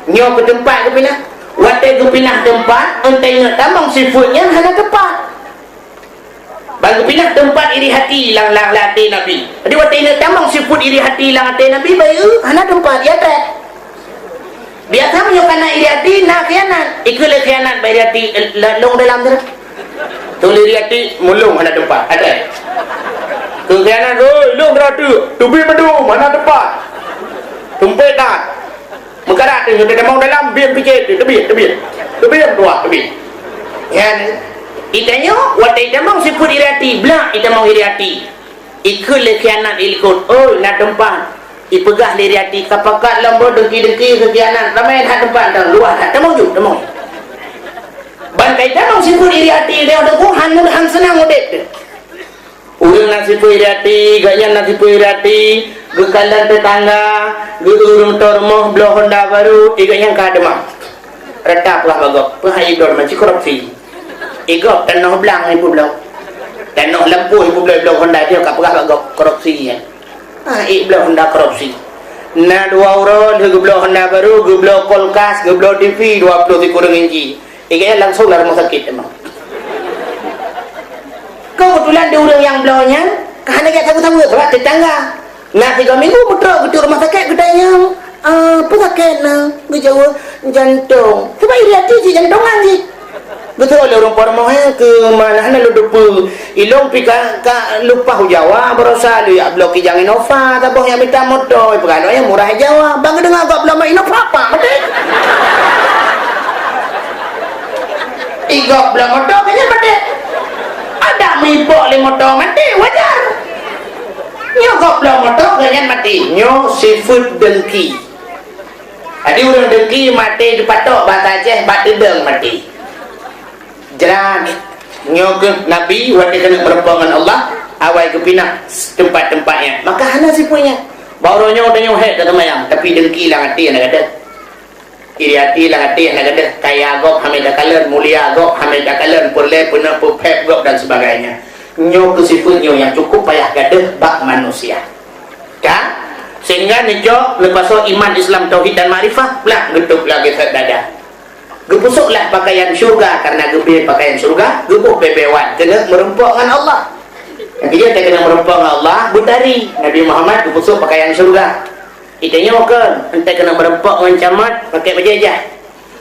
Nyoe keu teumpat geupinah. Watée geupinah teumpat, enteuk ingat tamong sifeuet nyan hana teumpat. Ban geupinah teumpat iri até lam, lam, lam até Nabi. Jadi watée ingat tamong sifeuet iri até lam até Nabi, bayeue hana teumpat, ya treb. Biasa meunyoe kana iri até na khianat. Ikeu lé khianat bak iri até, eh, la-, lôn dalam tu. Tuléh iri até mulông hana teumpat, ada. Keu khianat, oi, lôn ira até, teubiet mandum hana teumpat. Tumpék that. Meukarat teuh, teutamong dalam, biem picet teuh, teubiet, teubiet. Teubiet tuah, teubiet. Nyan, itanyoe, watée itamong sifeuet iri até, blak itamong iri até. Ikheun lé khianat ilikot, oi, na teumpat. Ipeugah lé iri até, ka pakat lom boh deungki-deungki keu khianat, ramé that teumpat, luwah that, tamong ju, tamong. Ban ka itamong sifeuet iri até, lé teungku, han, han seunang udeb teuh. Ureuëng na sifeuet iri até, gobnyan na sifeuet iri até, geukalon teutangga, geu ureuëng tô rumoh bloe honda barô, gobnyan ka deungoe. Rata peugah bak gob, peue hai idon macam korupsi. Igob tanoh blang ibu bloe. Tanoh lampôh ibu bloe, bloe honda dia ka peugah bak gob korupsi nyan. Ah, ik bloe honda korupsi. Na dua uroe lheueh geubloe honda barô, geubloe kulkas, geubloe T V dua ploh sikureueng inci. Ikheun langsong lam rumoh sakét teuma. Keubeutulan di ureuëng nyang bloe nyan ka hana jak sabe-sabe, sabab teutangga. Na sigoe minggu meutrok geuduek rumoh sakét, geutanyong, "Ah, peue sakét na?" Geujaweueb, "Jantong." Sabab iri até jih jantongan jih. Geutanyong lé ureuëng po rumoh, "Hé, keu ma na hana lôn teupeue?" Ilôn pih ka, ka lumpah u Jawa, baroesa lôn jak bloe kijang Innova, saboh nyang mita moto, ipeugah lôn nyang murah Jawa. Ban geudeungoe gob bloe Innova, pak maté. Igob bloe moto, keu nyan maté. Adak meupok lé moto maté, wajar. Nyoe gob bloe moto, keu nyan maté. Nyoe sifeuet deungki. Jadi ureuëng deungki maté teupatok, bahasa Aceh, bak teudong maté. Jrat. Nyoe keuh Nabi watée keuneuk meurumpok ngon Allah, awai geupinah teumpat-teumpat nyan. Maka hana sifeuet nyan. Bak uroe nyoe tanyoe hék taseumayang, tapi deungki lam até hana gadôh. Iri até lam até hana gadôh, kaya gob hana takalon, mulia gob hana takalon, peureulée peunoh peuphép gob dan sebagainya. Nyoe keuh sifeuet nyoe nyang cukup payah gadôh bak manusia. Ka? Sehingga neujok neupasoe iman, Islam, tauhid dan makrifah, blah geutôb lagée that dada. Geupeusôk lah pakaian syurga, karena geubri pakaian syurga, geuboh beubeue wan keuneuk meurumpok ngon Allah. Nyang keujeuet keuneuk meurumpok ngon Allah, beutari. Nabi Muhammad geupeusôk pakaian syurga. Itanyoe kon, enteuk keuneuk meurumpok ngon camat, pakai bajée jah.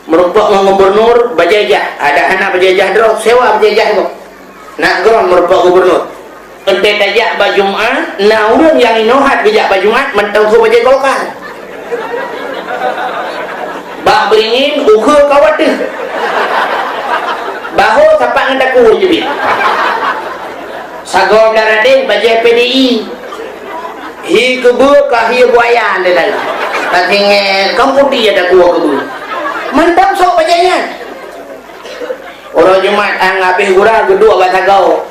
Meurumpok ngon gubernur, bajée jah. Adak hana bajée jah droe, sewa bajée jah gob. Nak gob meurumpok gubernur. Enteuk tajak bak Jumat, na ureuëng nyang inoe that geujak bak Jumat mantong su bajée Golkar. Bak Beringin, ukeue ka wateuh. Bahô sapat ngon takue jeubiet. Sagoe blah radeh bajée P D I. Hi keubeue ka hi buaya lé lalu. Ka tinggai kampung dia takue keubeue. Mantong sok bajée nyan. Uroe Jumat, an habéh gura geuduek bak sagoe.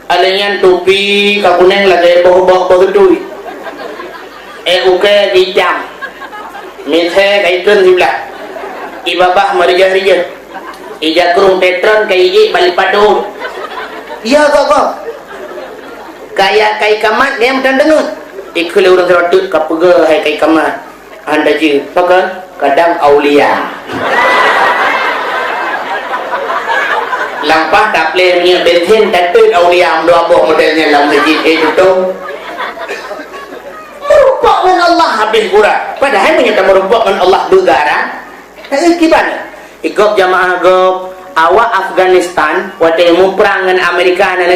Alèh nyan tupi ka kunèng lagèe boh-boh boh geutui. Eh, ukèe ka itam. Misé ka itreun siblah. I babah meurijah-rijah. I jakrong teutreun ka iék bak lipat deuh. Ya, gob-gob. Kaya kai kamat nyang meutan deungon. Ikheun lé ureueng sidroe teuk ka peugah hai kai kamat. Hana jeuet, pakon? Kadang aulia. Lampah taplé minyeuk bensin, tateuet aulia meudua boh model nyan lam masjid, eh, tutong. Meurumpok ngon Allah habéh gura. Padahai meunyoe tameurumpok ngon Allah beugarang, eh, kiban. Igob jamaah gob, awak Afghanistan, watèe muprang ngon Amerika na,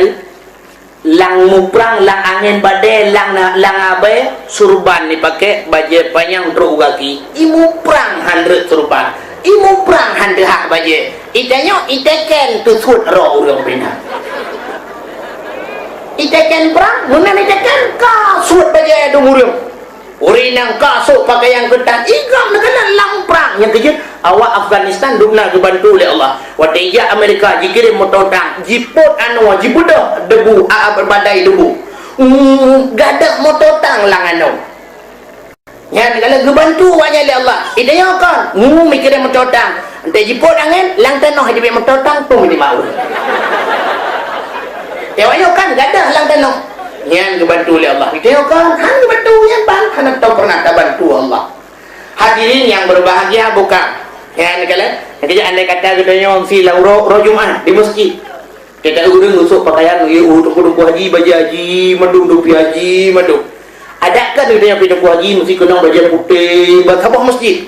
Lang muprang, lang angén badai, lang na-, lang abée, surban ipaké, bajée panyang trok u gaki. I muprang han rhot surban. I muprang han teuhah bajée. I tanyoe, i teken teusuet roh ureueng pih na. I teken prang, meunan i teken ka suet bajée dum ureueng. Ureueng nyang ka sôk peukayan keutan, igob neukalon lang prang. Nyang keujeuet, awak Afghanistan dum na geubantu lé Allah. Watèe jak Amerika, jikirém moto tang, jipôt anoe, jibeudôh debu, a, a, badai debu. Hmm, gadôh moto tang lang anoe. Nyan kalau geubantu awak nyan lé Allah. Di tanyoe kon, ngu mikirém moto tang. Enteuk jipôt angén, lang tanoh jibeuet moto tang, pun di bawah. Di tanyoe kon gadôh lang tanoh. Nyan geubantu lé Allah. Di tanyoe kon, han geubantu nyan ban, hana tau pernah tabantu Allah. Hadirin yang berbahagia bukan? Nyan kalau, nyan keujak andai kata geutanyoe si lam uroe, uroe Jumat di masjid. Teuka ureueng usôk peukayan, yue, uh, teungku-teungku haji, bajée haji, mandum, dupi haji, mandum. Adak kan geutanyoe pi teungku haji meusti keunong bajée putéh, bak saboh masjid.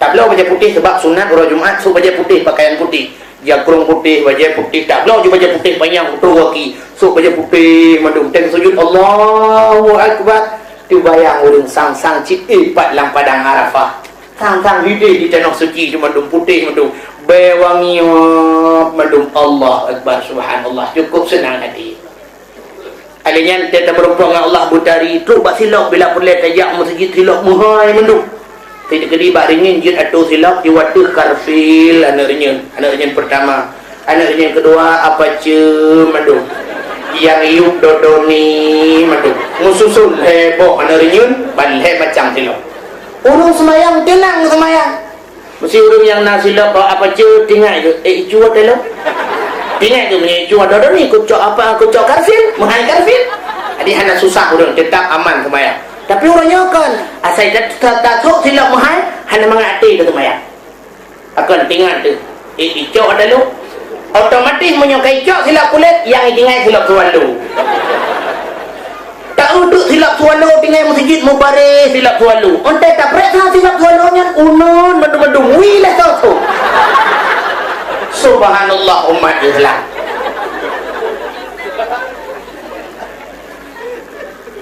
Tabloe bajée putéh sabab sunat uroe Jumat, sôk bajée putéh, peukayan putéh. Jakrong putéh, bajée putéh, tabloe ju bajée putéh panyang, putôh gaki, sôk bajée putéh, mandum. Teuka sujud, Allahu Akbar. Teubayang ureueng sang-sang cit ipat lam padang Arafah. Sang-sang hidéh di tanoh suci, mandum putéh mandum. Bée wangi, mandum. Allahu Akbar, subhanallah. Cukup seunang hati. Alèh nyan, teuka tameurumpok ngon Allah beutari, trok bak silop bila peureulèe tajak meuseujid, silop meuhai mandum. Teuka keudéh bak reunyeun jeuet atô silop, jiwoe ateueh karfil aneuk reunyeun, aneuk reunyeun peurtama. Aneuk nyang keudua, apace mandum. Nyang yup dodoni mandum. Meususon lhèe boh aneuk reunyeun, ban lhèe macam silop. Ureueng seumayang teunang seumayang. Meusti ureueng nyang na silop bak apace, tingat geuh, eh, icu ata lôn. Tingat geuh meunyoe icu dodoni, kucok apa, kucok karfil, meuhai karfil. Jadi hana susah ureueng, teutap aman seumayang. Tapi uroe nyoe kon, asai ta-, ta-, tasok silop meuhai, hana mangat até keu seumayang. Akan tingat tu. Eh, icok dah lu. Otomatis meunyoe ka icok silop kulét, nyang itingai silop swallow. Tak uduk silop swallow tinggai meuseujid mubareh silop swallow. Onte taprek sa silop swallow nyan uneun mandum-mandum. Wih lah tu. Subhanallah umat Islam.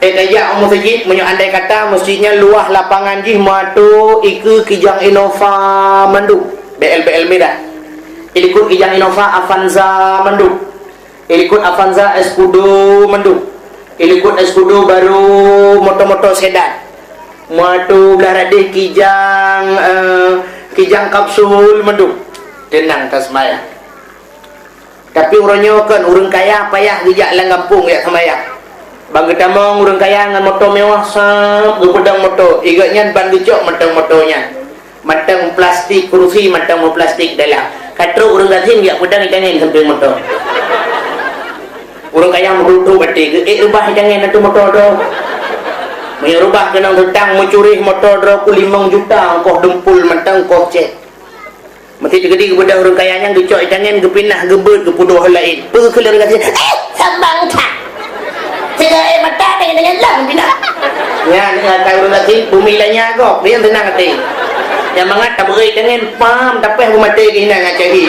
Eh, tajak u meuseujid, meunyoe andai kata meuseujid nyan luwah lapangan jih meuatô ikeue kijang Innova mandum, B L B L mirah. Ilikot kijang Innova Avanza mandum. Ilikot Avanza Escudo mandum. Ilikot Escudo baru moto-moto sedan. Meuatô blah radeh kijang, eh, kijang kapsul mandum. Teunang taseumayang. Tapi uroe nyoe kon ureueng kaya payah geujak lam gampông jak seumayang. Ban geutamong ureueng kaya ngon moto mewah sab geupeudong moto, igeuh nyan ban geucok mantong moto nyan. Mantong plastik kurusi, mantong meuplastik dalam. Ka trok ureueng gasien jak peudong itangen sampéng moto. Ureueng kaya meuduek-duek até geuh, ék reubah itangen ateueh moto droe. Meunyoe reubah keunong teutang meucureh moto droe ku limong juta, ongkoh dumpul mantong ongkoh cét. Meusti teukeudi geubeudôh ureueng kaya nyan geucok itangen geupinah geubeuet geupeudôh laén. Peue keu lôn gasien? Eh, sambang that. Siga eh mata tangen-tangen lom pinah. Nyan, nyan ka ureueng gasien bumi lanya gob, dia tenang até. Nyang mangat tabeuet tangen pam tapéh beumaté keunan ngon cari.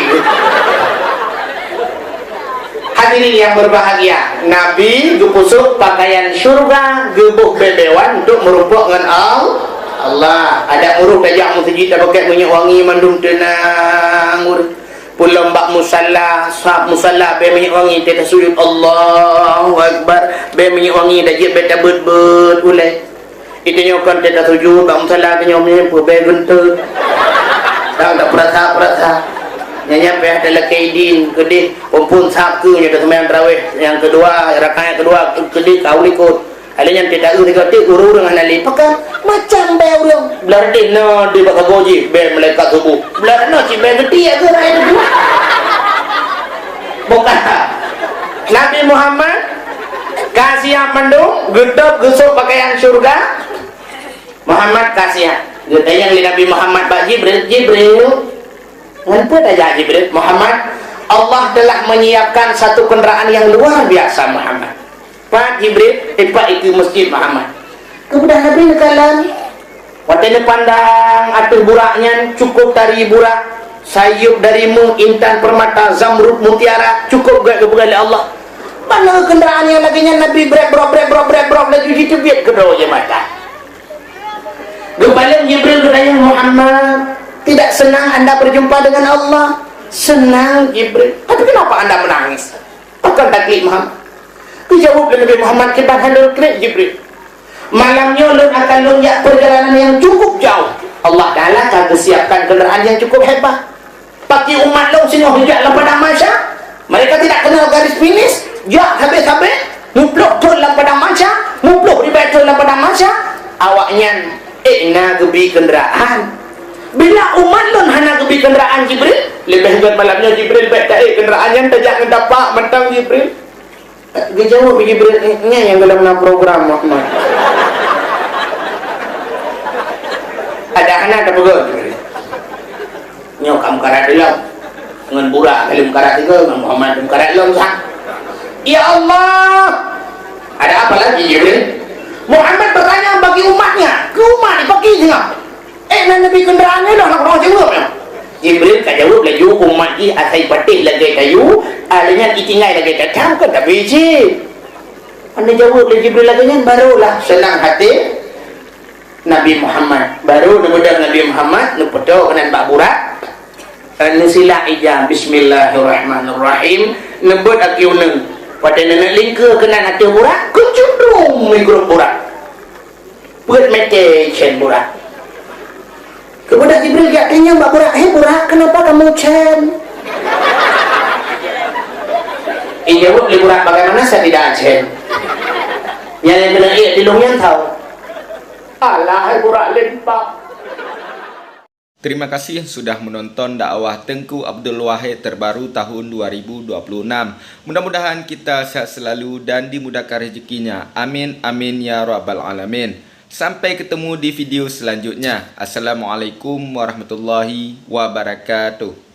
Hadirin yang berbahagia, Nabi geupeusup pakaian syurga, geuboh bée-bée wan untuk meurumpok ngon Al-, Allah. Adak ureueng tajak meuseujid tapakèk minyeuk wangi mandum teunang ureueng. Pulom bak musalla, sab musalla bée minyeuk wangi, teuka sujud Allahu Akbar, bée minyeuk wangi tajak bée tabeuet-beuet ulèe. Itanyoe kon teuka sujud bak musalla, tanyoe meunyoe peue bée geunteuk. Dak, dak peurasa-peurasa. Nyan payah talakée idin keudeh, phon-phon sab keu nyoe teuseumayang tarawih nyang keudua, rakaat keudua keudeh ka u likot. Lheueh nyan teuta eu sigoe teuk ureuëng-ureuëng hana lé pakat, macam bée ureuëng. Blah deh na di bak sagoe jih bée malaikat suboh. Blah na cit bée geuti ya keu rakyat tu. Bukan. Nabi Muhammad ka siap mandum, geutôb geusôk pakaian syurga. Muhammad ka siap. Geutanyong lé Nabi Muhammad bak Jibril, "Jibril, ngon peue tajak Jibril?" "Muhammad, Allah telah menyiapkan satu kenderaan yang luar biasa, Muhammad." "Pat Jibril?" "Pat ikeue masjid, Muhammad." Keumudian Nabi neukalon, watée neupandang ateueh burak nyan, cukup tari burak, sayeup dari meu, intan permata, zamrud, mutiara, cukup gét geupeugah lé Allah. Ban na kenderaan nyang lagée nyan Nabi brek brok, brek brok, brek brok, laju jiteubiet keudroe jih mata. Geupaleng Jibril geutanyong, "Muhammad, tidak senang anda berjumpa dengan Allah?" "Senang, Jibril." "Tapi kenapa anda menangis?" "Pakon taklik, Muhammad?" Geujaweueb lé Nabi Muhammad, "Kiban hana kriet, Jibril. Malam nyoe lôn akan lôn jak perjalanan yang cukup jauh. Allah Taala ka geusiapkan kenderaan yang cukup hebat. Paki umat lôn singoh jak lam padang mahsyar, mereka tidak kenal garis finish, jak sabé-sabé, muplôh thon lam padang mahsyar, muplôh ribée thon lam padang mahsyar, awaknyan ék na geubi kenderaan. Bila umat lôn hana geubi kenderaan, Jibril, leubeh gét malam nyoe, Jibril, bék taék kenderaan nyan tajak ngon tapak mantong, Jibril." Geujaweueb Jibril, "Nyan nyang goh lom na program, Muhammad." Ada hana tapeugah Jibril. "Nyoe ka meukarat lom. Ngon burak ka lheueh meukarat sigoe, ngon Muhammad meukarat lom sang." "Ya Allah, ada apa lagi, Jibril?" Muhammad bertanya bagi umatnya, keu umat di paki singoh. "Ék na neubi kenderaan nyoe lôn, na keudroe jaweueb nyoe?" Jibril ka jaweueb laju, "Umat jih asai patéh lagée kayu, lheueh nyan itinggai lagée cacang, kon tapi cit." Hana jaweueb lé Jibril lagée nyan, barulah seunang até Nabi Muhammad. Baru neubeudôh Nabi Muhammad, neupeutoe keunan bak burak, neusilak ija, "Bismillahirrahmanirrahim." Neubeuet aki uneung. Watée neuneuk lingkeue keunan ateueh burak, keucundrueng migrop burak. Peuet mete cen burak. Keumudian Jibril geutanyong bak burak, "Hei burak, kenapa kamu cen?" Ijaweueb lé burak, "Bagaimana saya tidak cen? Nyang keuneuk ék di lôn nyan tau." Alah, hai burak limpah. Terima kasih sudah menonton dakwah Teungku Abdul Wahid terbaru tahun dua ribu dua puluh enam. Mudah-mudahan kita sehat selalu dan dimudahkan rezekinya. Amin, amin, ya rabbal alamin. Sampai ketemu di video selanjutnya. Assalamualaikum warahmatullahi wabarakatuh.